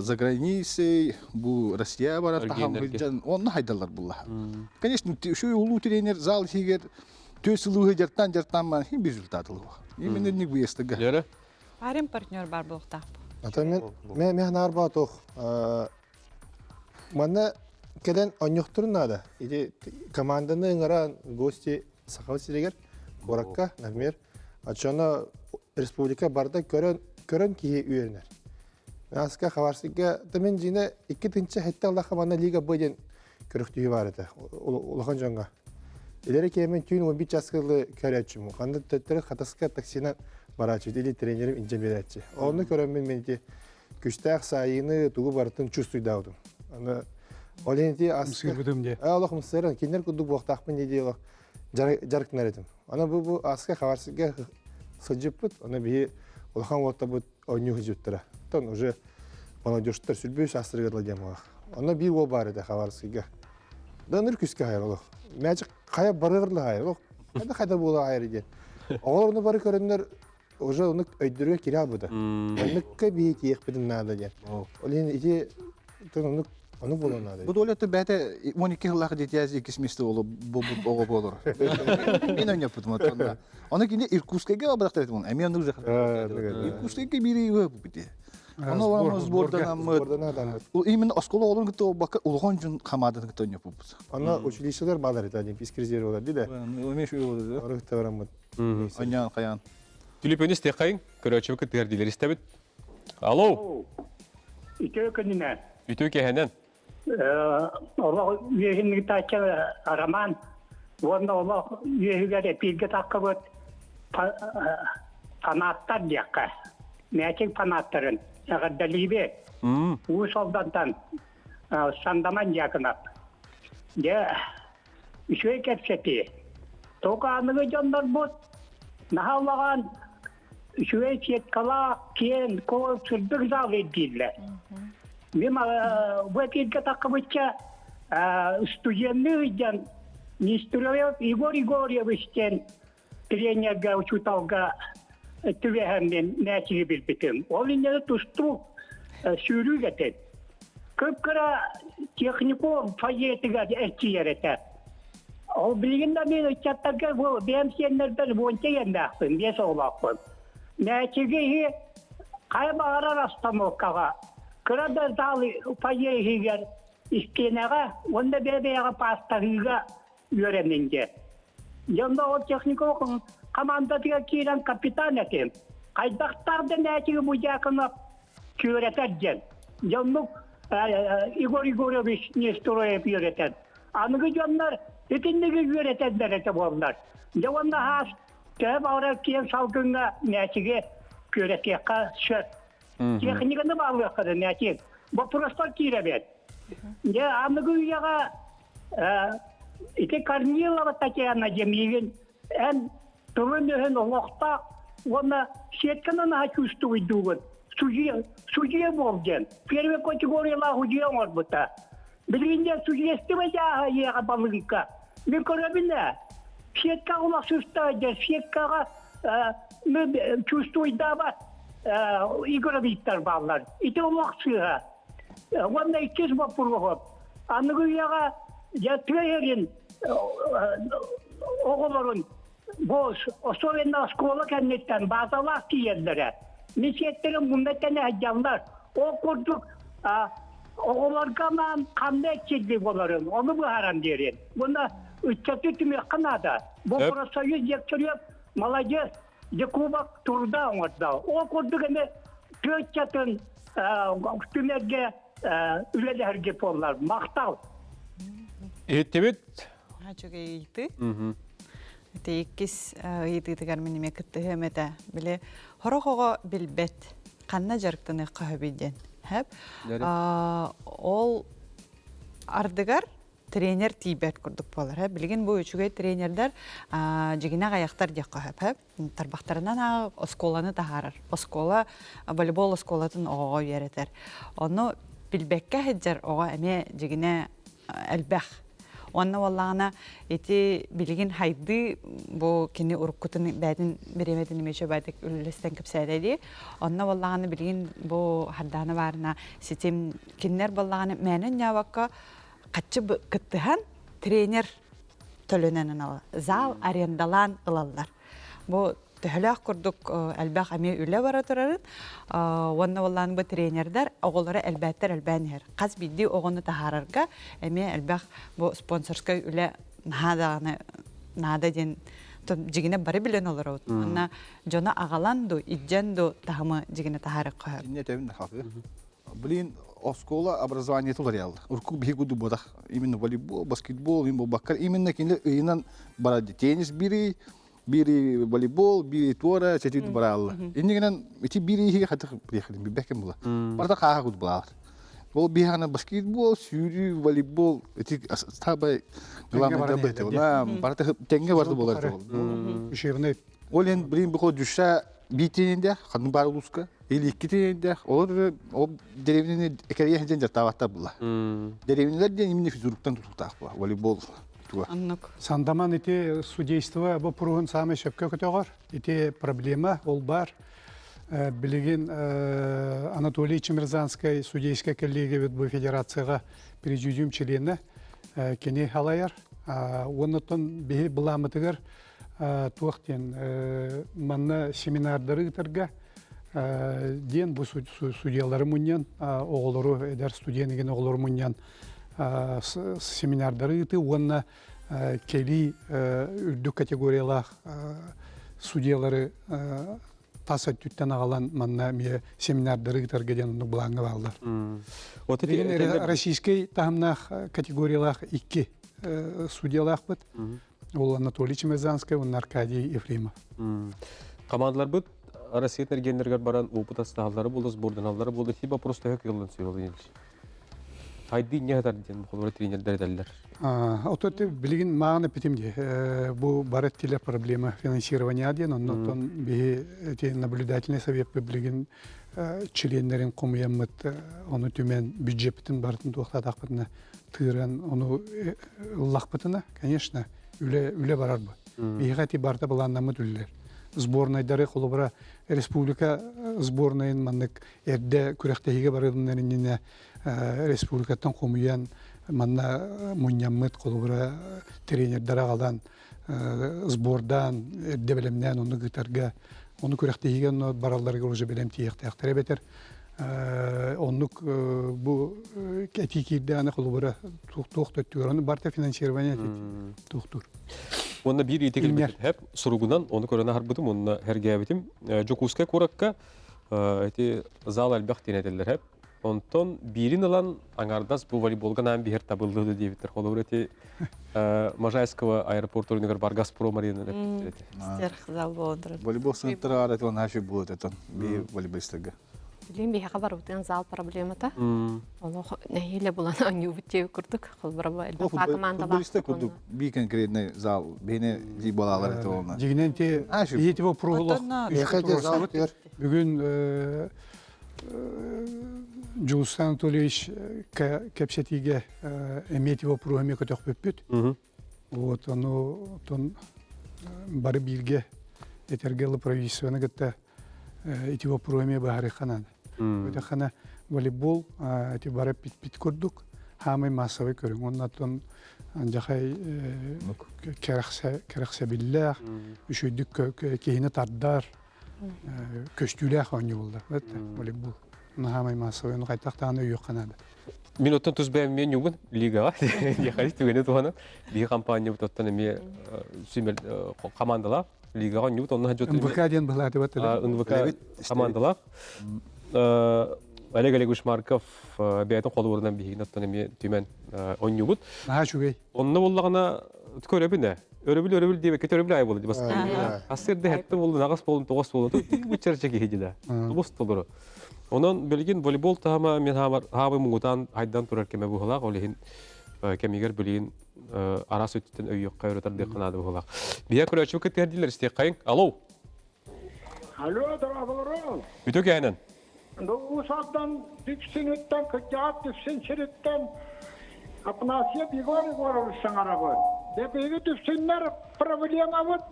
S5: за границей бу Россия барар тахам хыджан онно хайдалар булла. Конечно, şu улуу тренер зал хигер төс сылуы жартан жартан ман хим результат ылуа. Именно не выездга.
S1: Лера?
S4: Парень партнер бар буолуохтаах.
S6: Ата мен мен мен арба тох Манна кэлэн онньохторун наада. Ити команданы ыҥыран гости Саха сиригэр, куоракка, например, оччоно республика барда көрөн, көрөн киһи үөрэнэр. Аска Хабарсыга да мен дьине икки тынча хетте аллаха манна лига Б диэн көрүктүүһү бар этэ улахан дьоҥҥо. Илери киэмин түүн 11 часкылы көрөөччүм. Ханна төттөрү хатаска таксинан барааччы или тренерим инжен берээччи. Онну көрөммүн мен ити күстээх саайыыны тугу барытын чувствуйдаабытым. Аны ол иһин
S3: Ымсыырбытым дии.
S6: Олох ымсыыран кинилэр курдук буохтаахпын дии олох дьарыктанар этим. Аны бу бу аска хабарсыга сылдьыппыт, аны биһи улахан уолтабыт оонньуу сылдьыбыттара. Оттон уже молодежтар сүрбүү саастарыгар диэн буолах. Онно биир уол баар этэ хабарсыга. Да ныр күскэ хайар олох. Мәчик хайа барыгырла хайар олох. Хайда хайда буола хайар диэн. Оҕолор ону бары көрөннөр уже оннук өйдөргө кире албыта. Оннукка биһи тиэхпитин наада диэн. Ол иһин ити оннук оннук буолуон наада.
S5: Бу туалетта бэйэтэ 12 сыллаах дитяз иккис месте оҕо оҕо буолар. Мин ойноппутум оттон. Оны кини Иркутскайга албадахтар этим. Эми оннук Иркутскайга бири бити. Оны олорон сбордан именно оскола оҕолорун кытта буолбакка улахан дьон хамаадатын кытта ойноппуппут.
S6: Аны училищелар баалар этэ Олимпийский резервалар ди да.
S5: Эмиэ шуй
S6: Оры кытта бараммыт.
S5: Аньян хаян.
S1: Түлүпөнү истиэххэйиҥ, көрөөччүбүт кыттыгар диилэр истэбит. Алло.
S7: Үтүө күнүнэн.
S1: Үтүө киэһэнэн.
S7: Олох үөһүн ыытааччы Роман уонна олох үөһүгэр эпииргэ таххыбыт фанаттар диэххэ. Мээчик фанаттарын эҕэрдэлиибит. Уус Алдантан Сандаман Дьяконов. Дьэ, үчүгэй кэпсэтии. Тоҕо аныгы дьоннорбут наһаа улахан үчүгэй сеткалаах, киэҥ, куо сырдык зал ирдииллэр. Мин бу этииргэ таххыбычча студенныы ыйдьан Нестеров Егор Егорьевич диэн тренергэ, учууталга түбэһэммин мээчиги билбитим. Ол иннинэ тустуу сүүрүүк этим. Кып-кыра техникум фойетыгар эрчийэр этэ. Ол билигин да мин ыччаттарга бу бэйэм сиэннэрбэр уонча иэннээхпин, биэс оҕолоохпун. Мээчиги иһи хайа баҕарар остановкаҕа кыра да зал фойе иһигэр истиэнэҕэ уонна бэйэ-бэйэҕэ паастаһыыга үөрэнин диэн. Дьонно ол техникум командатыгар киирэн капитан этим. Хайдахтаах да мээчиги бу Дьяконов күөрэтэр диэн. Дьоннук Егор Егорович Нестороев үөрэтэр. Аныгы дьоннор итинниги үөрэтэллэр этэ буоллар. Дьэ уонна хаас төһө баҕарар киэҥ салгыҥҥа мээчиги күөрэтиэххэ сөп. Техниканы баалыахха да мээчик. Боппуруостар киирэбит. Дьэ аныгы үйэҕэ ити Корнилова Татьяна Демигин эн тылын-өһүн олохтоох уонна сетканы наһаа чувствуйдуугун судьуйа судьуйа буол диэн первый категориялаах судьуйа оҥорбута билигин дьэ судьуйастыба дьааһа ийэҕэ балыыҥка мин көрөбүн ээ сеткаҕа улахсыста дьэ сеткаҕа чувствуйдаабат игровиктар бааллар ити олох сыыһа уонна иккис боппуруоһу. Аныгы үйэҕэ дьэ тыа сирин оҕолорун бу особенно оскуола кэнниттэн баазалаах тиийэллэрэ. Мин сиэттэрим мунна тэнэ сылдьаллар. Ол курдук оҕолорго анаан ханна эрчиллии буоларын ону быһааран биэриэн. Уонна ыччаты түмүөххэ наада. Бу профсоюз директорыгар молодец Якубов турда оҥордо. Ол курдук эмэ тыа ыччатын түмэргэ үлэлэһэргэ буоллар. Махтал.
S1: Иһиттибит.
S4: Үчүгэй ыйытыы. Ити иккис ыйытыытыгар мин эмиэ кыттыһыам этэ. Били хорох оҕо билбэт ханна дьарыктаныахха сөбүй диэн. Хэп. Ол ардыгар тренер тиийбэт курдук буолар. Билигин бу үчүгэй тренердэр дьигинэ аҕайахтар диэххэ сөп. Тарбахтарынан оскуоланы таһаарар. Оскуола волейбол оскуолатын оҕоҕо үөрэтэр. Ону билбэккэ сылдьар оҕо эмиэ дьигинэ элбэх. Уонна буоллаҕына ити билигин хайдыы бу кини уруккутун бээтин бириэмэтин эмиэ баайдык үллэстэн кэпсээтэ дии. Онно буоллаҕына билигин бу Хардаана баарына ситим кинилэр буоллаҕына мээнэ ньаабакка хаччы кыттыһан тренер төлөнөн ылаллар. Зал арендалаан ылаллар. Бу төһөлөөх курдук элбэх эмиэ үлэ бара турарын уонна буоллаан бу тренердэр оҕолоро элбээттэр элбээн иһэр. Хас биирдии оҕону таһаарарга эмиэ элбэх бу спонсорскай үлэ наһаа даҕаны наада диэн дьигинэ бары билэн олоробут. Уонна дьону аҕалан ду, иддьэн ду таһымы дьигинэ таһаарыахха сөп.
S5: Инне төбүн Блин, оскуола образованиета уларыйаллар. Урукку биһи курдук буотах. Именно волейбол, баскетбол, им буолбаккар именно кинилэр ыйынан барар теннис бири, бири волейбол, бири туора, сетит бараллар. Иннигинэн ити бири иһиге хатых приехали, билбэккин була. Барда хааха кут булалар. Ол биһана баскетбол, сүүрүү, волейбол, ити стабай главный дабыты. Барда теңге барды болар.
S3: Учебный
S5: Ол эн блин бу душа биитининде ханны бар улуска или иккитининде олор ол деревнени экерия ден жаттабаттар була. Деревнелер ден именно физруктан тутуктаах була волейбол туга.
S4: Оннук.
S3: Сандаман ити судейство боппуруһун саамай сөпкө көтөҕөр. Ити проблема ол бар. Билигин Анатолий Чемерзанскай судейскай коллегия бу федерацияга президиум членэ кини халайар. Уоннаттан биһи былаамытыгар туох диэн манна семинардары ыытарга диэн бу судьялары мунньан оҕолору эдэр студент деген оҕолору мунньан семинардары ыытыы уонна кэлии үрдүк категориялаах судьялары тас өттүттэн аҕалан манна эмиэ семинардары ыытарга диэн оннук былааҥҥа бааллар. Российскай таһымнаах категориялаах икки судьялаахпыт. Ол Анатолий Чемезанскай уонна Аркадий Ефремов.
S1: Командаларбыт Россия эргиэннэригэр баран опыт астаһаллара буолла, сборданаллара буолла, ити вопрос төһө кыаллан сөбөлүн Хайды инне хатар диэн холобура тренердер этэллэр.
S3: Ото билигин мааны эпитим дии. Бу бар эттилер проблема финансирования диэн, оннотон биһи эти наблюдательный совет билигин членнерин хомуйаммыт ону түмэн бюджеппитин барытын туохтаатахпытына тыыран ону ыллахпытына, конечно, үлэ үлэ барар бу. Биһиэхэ ити барыта былааннаммыт үлэлэр. Сборнайдары холобура республика сборнайын маннык эрдэ күрэхтэһиигэ барыылыннар иннинэ республикаттан хомуйан манна мунньаммыт холобура тренердэр аҕалан сбордаан эрдэ бэлэмнээн онну ыытарга ону күрэхтэһиигэ онно баралларыгар уже бэлэм тиийиэхтээхтэр эбэтэр оннук бу этии киирдэҕинэ холобура туох да өттүгэр ону барыта финансирование туохтуур.
S1: Уонна биир ыйытыы кэлбит хэп суругунан ону көрөн аһарбытым уонна сэргээбитим. Дьокуускай куоракка ити зал элбэх диэн этэллэр хэп. Онтон биирин ылан аҥаардас бу волейболга наан биһэр табыллыды диэбиттэр. Холобур ити Можайского аэропорт оройуонугар бар Газпром арена эппиттэр этэ.
S4: Стерх зал буолан турар.
S5: Волейбол сыныттара аара наша будет это би волейболистарга.
S8: Билин биһиэхэ барыбытын зал проблемата. Олох нэһиилэ булан оонньуубут диэбит курдук. Холборо элбэх команда
S5: Футболистар курдук би конкретный зал бэйне ди балалар это олна.
S3: Дьигинэн те иһити вопроһулох Бүгүн Дьулустан Анатольевич кэпсэтиигэ эмиэ ити боппуруоһу эмиэ көтөхпүппүт. Вот ону отон бары бииргэ этэргэ ылы правительствоны кытта ити боппуруоһу эмиэ быһаарыахха наада. Өтөххөнө волейбол ити бары пит курдук. Хаамай массовый көрүҥ. Оннаттан дьахай кэрэхсэбиллээх, үчүгдүк киһини тардар, көстүүлээх оонньуу буолла. Волейбол. Хаамай массовый, ону хайтахтааны өйүөххэ наада.
S1: Мин оттон тус бэйэм эмиэ ньугун лигаҕа диэхали түгэни туһанан биһи компаниябыт оттон эмиэ сүүмэр командалаах лигаҕа ньубут онно
S3: НВК диэн былаатыбат
S1: НВК командалаах Олег Олегович Марков бэйэтин холобурунан биһигини оттон эмиэ түмэн онньубут.
S3: Наһаа үчүгэй.
S1: Онно буллаҕына көрөбүн ээ. Өрөбүл өрөбүл диэбэккэ өрөбүл аайы буолла бас. Ассырда хэтте болду, нагас болун, тоҕос болду. Бу чэрчэ киһи дилэ. Тубус толору. Онон билигин волейбол таһыма мен хаамай муҥутаан хайдан турар кэмэ быһылаах. Ол иһин кэмигэр билигин араас өттүттэн өйүөххэ өрө тардыахха наада быһылаах. Биһиэ көрөөччү кыттыһар дииллэр истиэххэйиҥ. Алло.
S11: Алло, дорооболорун.
S1: Үтө кэһэнэн.
S11: Уус-Алдан Дүпсүнүттэн, кырдьаҕас Дүпсүн сириттэн Афанасьев Егор Егорович саҥарабын. Дьэ, биһиги Дүпсүннэр проблемабыт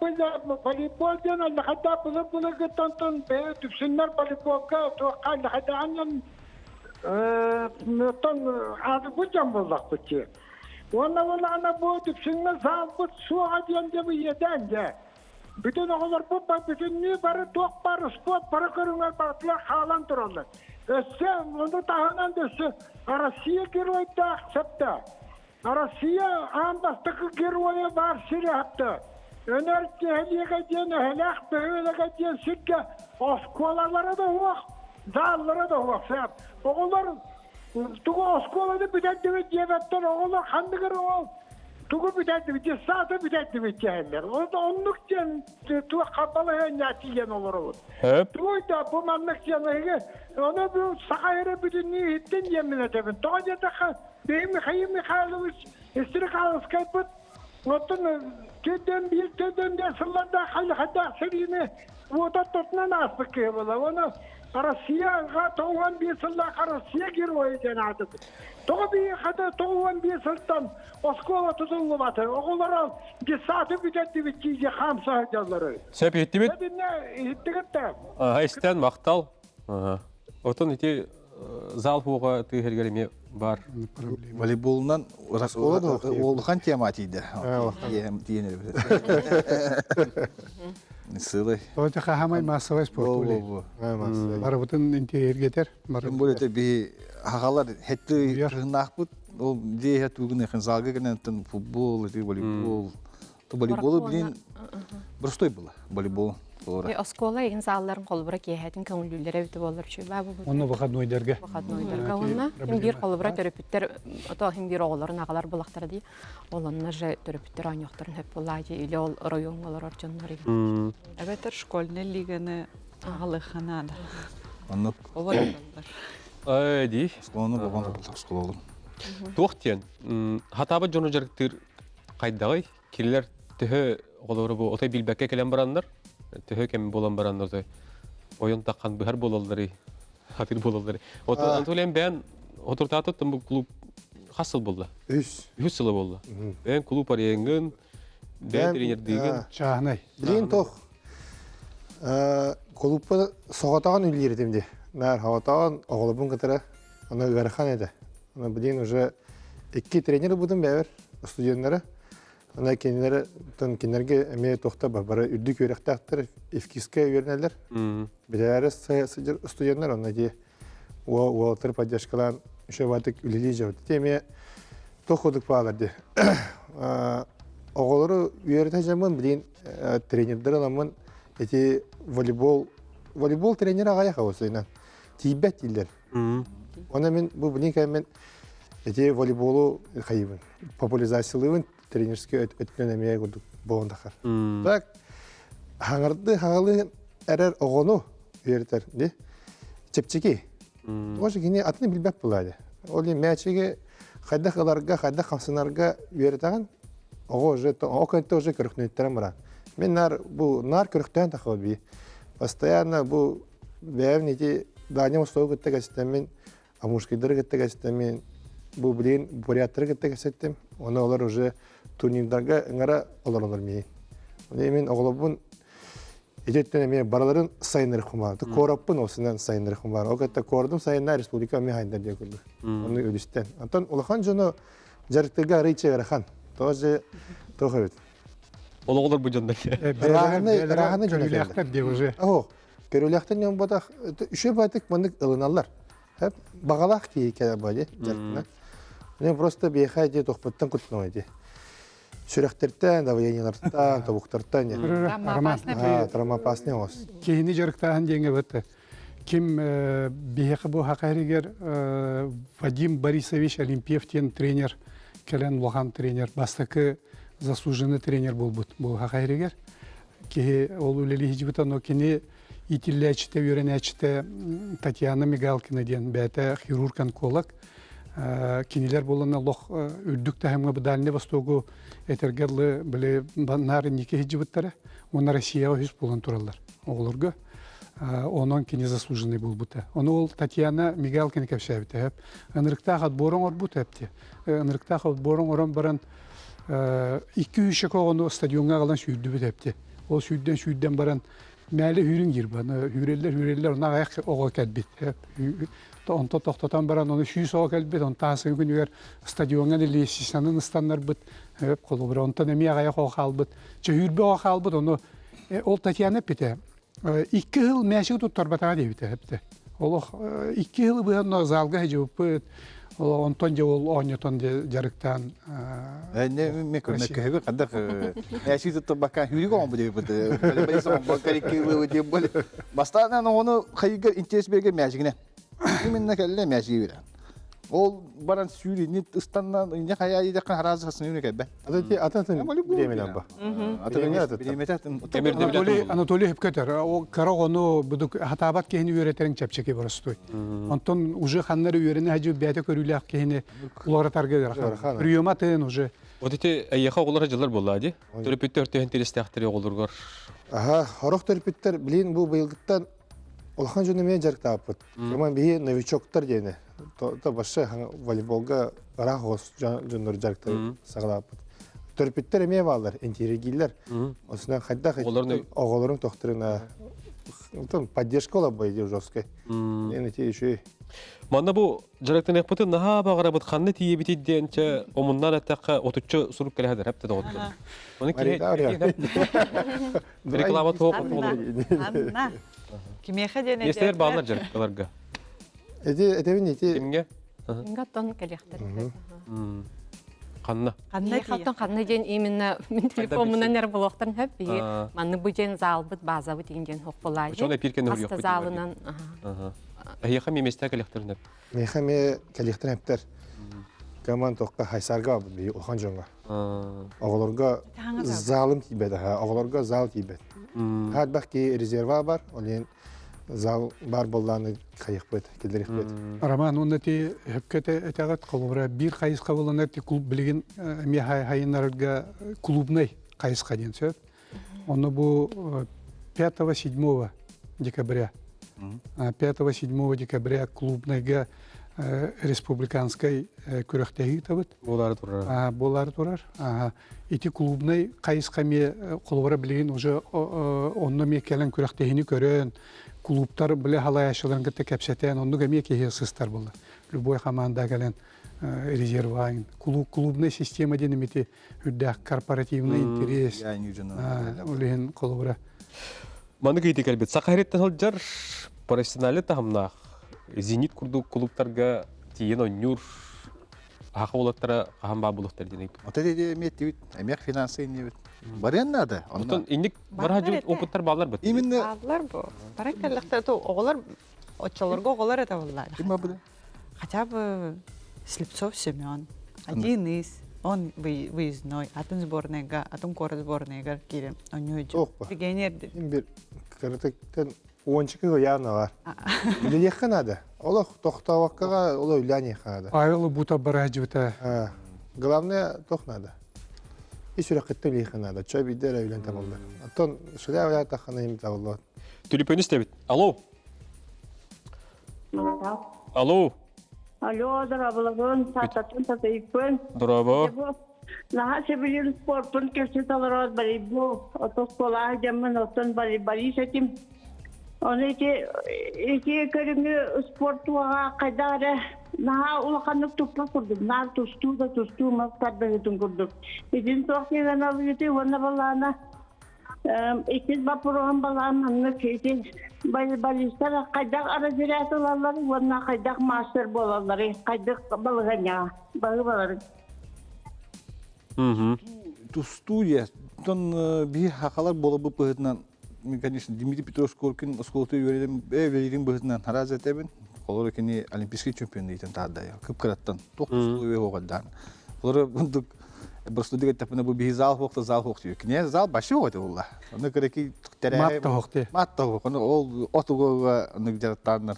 S11: волейбол диэн аллахайдаах былыр-былыргыттан бэйэ Дүпсүннэр волейболга туохха аллахайдааҕын оттон аатырбыт дьон буоллахпыт дии. Уонна буоллаҕына бу Дүпсүҥҥэ заалбыт суоҕа диэн дьэ бу иэдээн дьэ. Бүтүн оҕолорбут бүтүннүү бары туох баар спорт бары көрүҥэр барытыгар хаалан тураллар. Өссө ону таһынан да өссө Россия геройдаах сөптөөх. Россия аан бастакы геройа баар сири хапта. Өнөр Киһэлиэгэ диэн өһөлөөх бөһүөлэгэ диэн сиргэ оскуолалара да суох, зааллара да суох сөп. Оҕолор тугу оскуоланы бүтэрдибит диэбэттэр, оҕолор ханнык эрэ ол тугу бүтэрдибит, детсады бүтэрдибит диэһэллэр. Оннук диэн туохха балаһыанньа тиийэн олоробут. Тугуй да бу маннык диэн эһиги ону бу саха эрэ бүтүннүү иһиттин диэммин этэбин. Тоҕо диэтэххэ биһи Михаил Михайлович Стрекаловскайбыт оттон төрдөн биир төрдөн биир сыллардаах хайдаах сэриини уота тотунан ааспыт киһи буолар. Оны Россияға 95 сыллаах Россия геройа диэн аатырбыт. Тоҕо биһиэхэ 95 сылтан оскуола тутуллубата. Оҕолоро детсады бүтэрдибит дии хаамса сылдьаллар.
S1: Сөп иһиттибит?
S11: Иһиттигит да?
S1: Истэн махтал. Отон ити зал хуоҕа тыыһыргар эмиэ бар.
S5: Волейболунан улахан тема тиийдэ. Тиийэн Сылай.
S3: Тоҕо хаһамай массовай спорт буолуо. Барыбытын интириэргэтэр.
S5: Тем более би хагалар хетти рынахпыт ол дие тугун эхен залга генен футбол, волейбол. То волейболу блин простой было волейбол.
S8: Оскуола егин залларын холбура киэһэтин көҥүллүүлэрэ эбитэ буоллар үчүгэй буолбут.
S3: Онно выходнойдарга.
S8: Выходнойдарга уонна хим биир холобура төрөппүттэр ото хим биир оҕолорун аҕалар булахтара дии. Ол онно же төрөппүттэр оонньуохтарын хөп буоллаа дии или ол оройуоҥҥа олорор дьоннор
S4: Эбэтэр школьный лиганы аҕалыахха наада.
S5: Оннук.
S1: Э дии.
S5: Осколону бобон оскололу.
S1: Туох диэн хатаабыт дьону дьарыктыыр хайдаҕый? Кинилэр төһө оҕолору бу отой билбэккэ кэлэн бараннар, төһө кэм буолан бараннар отой ойон таххан быһар буолалларый, хатыр буолалларый. Вот Анатолий бэйэн отуртаатыттан бу клуб хас сыл буолла?
S6: Үс.
S1: Үс сыла буолла. Бэйэн клуб арыйыҥҥын, бэйэн тренердиигин.
S3: Чааһынай.
S6: Билигин тох клубпа соҕотоҕун үллиир этим дии. Наар соҕотоҕун оҕолорбун кытары аны ыарахан этэ. Аны билигин уже икки тренер бутум бэйэбэр студеннары. Аны кинилэр кинилэргэ эмиэ туохта бары үрдүк үөрэхтээхтэр ИФКИСка үөрэнэллэр. Билээри сылдьар студеннар онно дии уолаттары поддержкалаан үчүгэй үлэлии дьабыт. Ити эмиэ туох курдук баалар дии. Оҕолору үөрэтэ дьаммын билигин тренердэр ыламмын ити волейбол волейбол тренер аҕайах абысыйынан тиийбэт дииллэр. Оны мин бу билин кэммин ити волейболу хайыбын популяризациялыыбын тренерский өттүнэн эмиэ курдук буолан тахар. Так хаҥарды хаҥалы эрэр оҕону үөрэтэр ди чэпчэки. Тоҕо кини атыны билбэт буолаады. Ол иһин мээчиги хайдах ыларга, хайдах хамсанарга үөрэтэҕин оҕо уже оҕо көнтө уже көрөхнөйттөрөн баран. Мен нар бу нар көрөхтөөн тахабы би. Постоянно бу бэйэм ити Даня Мостову кытта кэстэммин, Амурскайдары кытта кэстэммин, бу билигин буряттары кытта кэсэттим. Оны олар уже турнирдарга ыҥара олоролор миин. Оны мин оҕолорбун Ититтен эме бараларын сайыннарыхпын баар. Куораппын осунан сайыннарыхпын баар. Ол кытта куоратым сайыннар республика эме хайдар диye курдук. Оны үлүстен. Антон улахан дьону жарыктырга арыйча ыарахан. Тоже тоох эбит.
S1: Ол оҕолор бу дьоннор.
S6: Раханы раханы дьоно
S3: Көрүүлээхтэр диye уже.
S6: Ох, көрүүлээхтэр ньон ботах үчүгэй баатык маннык ылыналлар. Хеп бағалаах киһи кэлэ бали жарыктына. Мен просто биэхэ дии тохпуттан куттанамай дии. Сүрэхтэртэн, давлениелартан, тобуктартан.
S3: Роман.
S6: Травмоопасный оҕус.
S3: Киһини дьарыктааһын диэҥэ бытты. Ким биһиэхэ бу хакайригер Вадим Борисович Олимпиев диэн тренер кэлэн улахан тренер, бастакы заслуженный тренер буолбут бу хакайригер. Киһи ол үлэлии сылдьыбыта, но кини иитиллээччитэ, үөрэнээччитэ Татьяна Мигалкина диэн бэйэтэ хирург-онколог. Кинилэр буолана олох үрдүк таһымҥа бу Дальний Востогу этэргэ дылы били наар инники сылдьыбыттара уонна Россияҕа үһүс буолан тураллар оҕолорго. Онон кини заслуженный буолбута. Ону ол Татьяна Мигалкина кэпсээбитэ. Ынырыктаах отбор оҥорбут эпти. Ынырыктаах отбор оҥорон баран 2-3 оҕону стадиоҥҥа аҕалан сүүрдүбүт эпти. Ол сүүрдэн сүүрдэн баран мээлэ хүүрүн киирбэн хүүрэллэр хүүрэллэр онно аҕыйах оҕо кэлбит. Онто тохтотон баран ону 100 оҕо кэлбит, онто аасын күнүгэр стадиоҥҥа лестницанан ыстаннарбыт, холобура онтон эмиэ аҕыйах оҕо хаалбыт. Чөһүүрбэ оҕо хаалбыт, ону ол Татьяна эппитэ, икки сыл мээчиги туттарбатаҕа диэбитэ эппитэ. Олох икки сылы быһа залга сылдьыбыппыт, онтон дьэ ол оонньотон дьарыктаан
S5: Не көмөкөһүгү хадах мәши туттарбакка хүрүг оҥбу диэбит бастаан ону хайыгар интерес берге мәшигине именно кэллэ мәшиги бере ол баран сүүрүнү ыстанна инне хая идекка харазы хасыны кэлбе
S6: Аты атын время ба.
S3: Анатолий Анатолий хөпкөтөр ол кара ону будук хатаабат киһини үөрэтерин чэпчэки боростуй. Онтон уже ханнары үөрэнэ хажы бэйэтэ көрүүлээх киһини уларытарга ыарахан. Приема тыын уже.
S1: Вот ити эйиэхэ оҕолор дьыллар буолла ди. Төрөппүттэр төһөн тиристээхтери оҕолоргор.
S6: Аха, хорох төрөппүттэр билин бу быйылгыттан улахан дьону эмиэ дьарыктааппыт. Роман биһи новичоктар диэни. То башы волейболга ыраах оҕус дьоннор дьарыктары саҕалааппыт. Төрөппүттэр эмиэ бааллар, интиэригииллэр. Осунан хайдах оҕолорун тохтуруна поддержка олобой жесткой. Эн ити еще
S1: Манна бу дьарыктаныахпытын наһаа баҕарабыт ханна тиийэбитий диэн чэ омуннаан эттэххэ отучча сурук кэлэһэ хэпте доҕоттор. Оны киһи реклама туох
S4: Анна. Кимиэхэ диэн
S1: Миэстэлэр бааллар дьарыкталарга.
S6: Эти этебин ити
S1: Кимҥэ?
S8: Кимҥэ кэлиэхтэр.
S1: Ханна?
S8: Ханна хаттан ханна диэн именно мин телефоммунан эр булуохтан хөп биһи манны бу дьэн заалбыт базабыт деген дьэн хоппулаайы.
S1: Чон эпир кэннэ
S8: Хаста залынан.
S1: Эһиэхэ ми месте кэлиэхтэрин
S6: Миэхэ эмиэ кэлиэхтэрин эптэр. Команд тоққа хайсарга би улахан дьоҥҥо. Оҕолорго залым тиийбэт аха, оҕолорго зал тиийбэт. Хаат ки резерва бар, ол иһин зал бар буоллааны хайыхпыт, киллэриэхпит.
S3: Роман, уонна ти хөпкө этэҕит холобура биир хайысха буланар ти клуб билигин эмиэ хайыннарарга клубнай хайысха диэн сөп. Ону бу 5-7 декабря 5-7 декабря клубнайга республиканскай күрэхтэһии ыытабыт.
S1: Буолаары турар.
S3: Буолаары турар. Ити клубнай хайысха эмиэ холобура билигин уже онно эмиэ кэлэн күрэхтэһиини көрөн, клубтар биле халайааччыларын кытта кэпсэтэн, оннук эмиэ киһи сыстар буолла. Любой команда кэлэн резервайн. Клубная система диэн эмити үрдээх корпоративный интерес. Ол иһин холобура.
S1: Маннык ыйытыы кэлбит. Саха сириттэн сылдьар профессиональный таһымнаах Зенит курдук клубтарга тиийэн оонньуур аха уолаттара хаһан баа булуохтар диэн ыйыппыт.
S5: Ото диэри эмиэ тибит, эмиэ финансы иннибит. Барыан надо.
S1: Оттон инник бараһа дьон опыттар бааллар быт.
S5: Именно
S4: Бааллар бу. Баран кэллэхтэр то оҕолор оччолорго оҕолор это буллар.
S5: Ким бабыда?
S4: Хотя бы Слепцов Семен. Один из. Он выездной. Атын сборныйга, атын куорат сборныйгар киирэн оонньуу Легионер
S6: Бир кыратыктан уончика ыйаана бар. Үлэлиэххэ наада. Олох тохтообоккаҕа олох үлэниэххэ наада.
S3: Павел Бута бараажыбыта.
S6: Главное тох надо. Ис сүрэххиттэн үлэлиэххэ наада. Чой биирдэ эрэ үлэн табыллар. Оттон шүлээ үлээ таххана им табыллар.
S1: Түлүпүөн истэбит. Алло. Алло.
S12: Алло, дорооболорун, саататтан татыйыппын.
S1: Дорообо.
S12: Наһаа сөбүлүүр спорпун кэпсэтэ олорор волейбол, оскуолаҕа дьаммын оттон волейболист этим. Ону ити ити көрүҥү спорт туоҕа хайдах эрэ наһаа улаханнык туппат курдук, наар тустуу да тустуу мас тардыһыытын курдук. Итин туох диэн алыыты уонна балаана иккис боппуруоһум балаан маннык ити волейболистар хайдах разряд ылаллар уонна хайдах мастер буолалларый, хайдах балаһыанньаҕа баһыыбаларын.
S5: Тустуу диэ. Оттон биһи хахалар буоларбыт быһыытынан, конечно, Дмитрий Петрович Коркин оскуолата үөрэтэн, үөрэтин быһыытынан араас этэбин. Холобура кини олимпийский чемпион дийтэн таардайа. Кып-кыраттан. Туох тустуу үө оҕолдаан. Холобура бундук просто дигэттеппинэ бу биһи зал хуохта зал хуох диye. Кине зал башы хуох булла. Оны кыраки
S3: Мат та хуох
S5: Мат та хуох. Оны ол отугуга аны жараттааннар.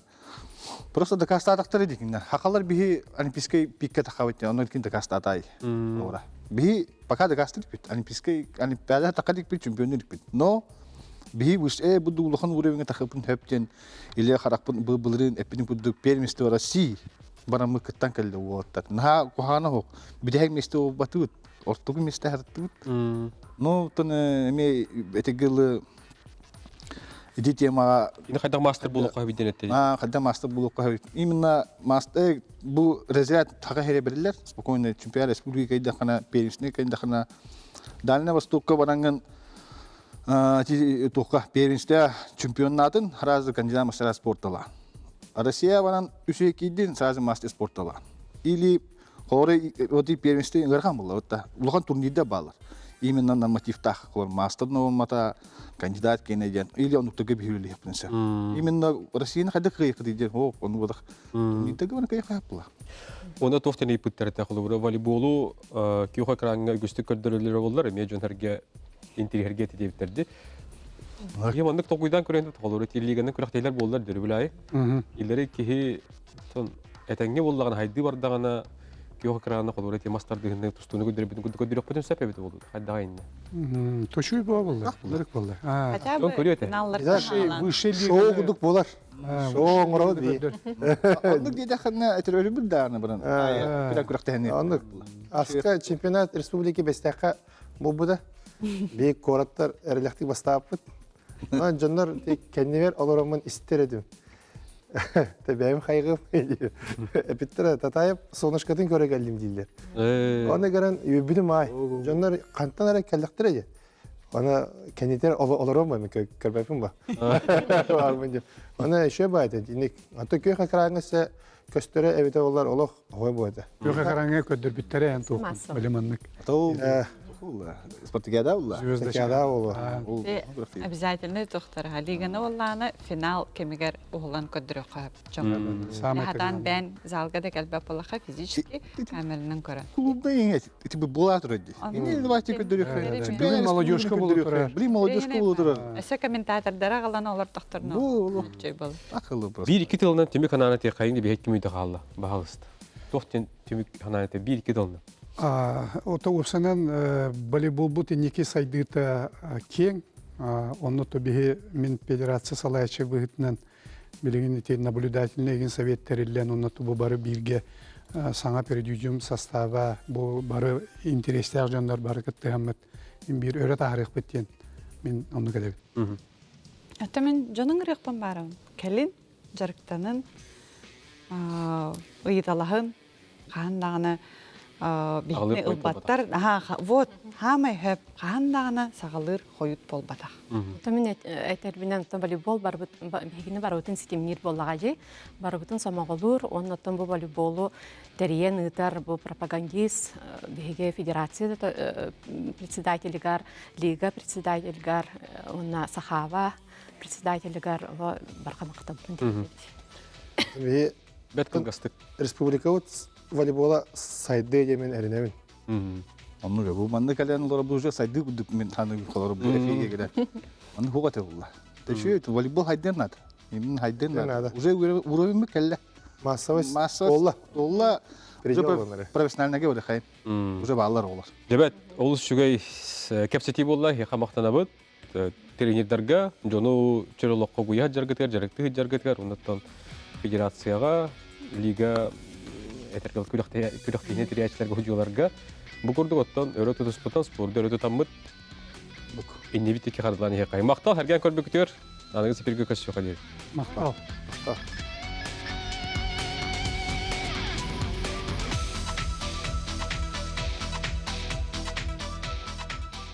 S5: Просто дакастаатахтар дикиннер. Хахалар биһи олимпийский пикке тахабыт, онон кин дакастаатай. Ора. Биһи пока дакастырбит. Олимпийский олимпиада тахадикпит, чемпионнурбит. Но биһи э бу улахан уровеньга тахыпын хөптен иле харахпын былырын эппин курдук первенство России бараммыт кыттан кэллэ уоттар. Наха кухана хок. Бидэһэг месте батыбыт. Ортогу месте хартыбыт. Но тон эме этигылы Ити темаҕа
S1: Ини хайдах мастер буолуохха эбит диэн этти.
S5: А, хайдах мастер буолуохха эбит. Именно мастер бу разряд таха хере берилер. Спокойно чемпионат республики кайдахана, первенственный кайдахана. Дальний Востокка баранган туохка первенство чемпионатын сразу кандидат мастера спортала. Россия баран үсү кийдин сразу мастер спортала. Или Холоро вот и первенство ыарахан буолла. Вот улахан турнирда баалар. Именно нормативтаах холор мастер мата кандидат кене диэн или онуктага биһүлүлү принцип. Именно Россияны хайда кыайык диэн о ону бодах турнирда гына кыайык була.
S1: Онно туох тэн ыйпыттар холобура волейболу кюха кранга үгүстүк көрдөрөлөр боллар эмиэ дьон хэргэ интириһэргэ диэбиттерди. Ийэ маннык толкуйдаан көрөн холобура лиганын күрэхтэһиилэр буоллар дөрүбүлай. Иллери киһи этэҥҥэ буоллаҕына хайдыы бардаҕына күөх экрана холобура ити мас тардыһынны тустууну көрдөрбүтүн курдук көрдөрүөхпүтүн сөп эбит буолуут хайдаҕа иннэ
S3: Точуй буолла, лырык буолла.
S4: Хотя бы финаллар
S3: Высшей
S6: Шоу курдук буолар. Шоу оҥоробут бии.
S5: Оннук диэтэххинэ этэр дааны баран. Күрэх күрэхтэһини.
S6: Оннук. Аска чемпионат республики бэстэххэ буолбута. Биир куораттар эрэлэхтик бастааппыт. Онон дьоннор кэннибэр олороммун истэр этим. Тэбэйим хайгым эпиттер Татаев солнышкатын көрө кэллим дииллэр. Оны көрөн үбүтүм ай. Дьоннор хантан эрэ кэллэхтэрэ дии. Аны кэннитер олором ба мен көрбөпүн ба. Аны еще баайта инник. Аты күөх экраҥҥа се көстөрө эбитэ болар олох ой буота.
S3: Күөх экраҥҥа көрдөрбүттэрэ эн туох билиманнык.
S5: Спартакиада була.
S6: Спартакиада була.
S4: Обязательно тохтар. Лиганы боллааны финал кемигер уһулан көрдөрөххө чоң. Хатан бен залга да келбеп болаха физически камеранан көрө.
S5: Клубда ең ити була турар ди. Эми давайте көрдөрөххө.
S3: Билин молодежка болу турар.
S5: Билин молодежка болу турар.
S4: Эсе комментатордара галан олар тохторно.
S5: Бу акылы просто.
S1: Бир ики тылынан түмүк ханаана те кайын бихет кимүйдө хаалла. Баһалыста. Тохтен түмүк ханаана те бир ики тылынан.
S3: Ото упсанан волейбол бут инники сайдыыта киэҥ. Онно то биһи мин федерация салайачы быһытынан билигин ити наблюдательный эгин совет тэриллэн онно бу бары бииргэ саҥа президиум состава бу бары интерестээх дьоннор бары кыттыһаммыт биир өрө таһарыахпыт диэн мин онну кэлэбин.
S4: Ата мен дьонуҥ ырыахпын баарабын. Кэлин дьарыктанын, ыйыталаһын, хаһан даҕаны биһини ылбаттар. Вот, хаамай хөп, хаһан даҕаны саҕалыыр хойут буолбатах.
S8: Мин этэрбинэн волейбол барбыт биһигини барыбытын ситимниир буоллаҕа дии. Барыбытын сомоҕолуур, оннуттан бу волейболу тэрийэн ыытар бу пропагандист биһиги федерация председателигар, лига председателигар, уонна Сахава председателигар барха мактабын
S6: диэбит.
S1: Бэт кылгастык.
S6: Республикабыт волейбола сайды диэмин эринэбин.
S5: Онну бу манны кэлэн олоро бу уже сайды курдук мен ханы холоро бу эфиге келен. Онну хуга те булла. Тэши волейбол хайден надо. Именно хайден надо. Уже уровень мы келле.
S6: Массовость. Массовость.
S5: Олла. Уже профессиональный говори хай. Уже баллар олар.
S1: Дебет, олус үчүгэй кэпсэтии буолла, хамахтанабыт. Тренердерге, дьону чөрөлөккө гуя жаргытыгар, жарыктыы жаргытыгар, оннуттан федерацияға, лига этергел күрөхтиһине тирээчилерге худьуларга Бу курдук оттон өрө тутуспутан спорду өрө тутаммыт иннибит икки хардылан иһэ. Махтал, хэргэн көрбүкүтүөр. Аныгы сипиргэ көссүөхэ диэри.
S3: Махтал.
S6: Махтал.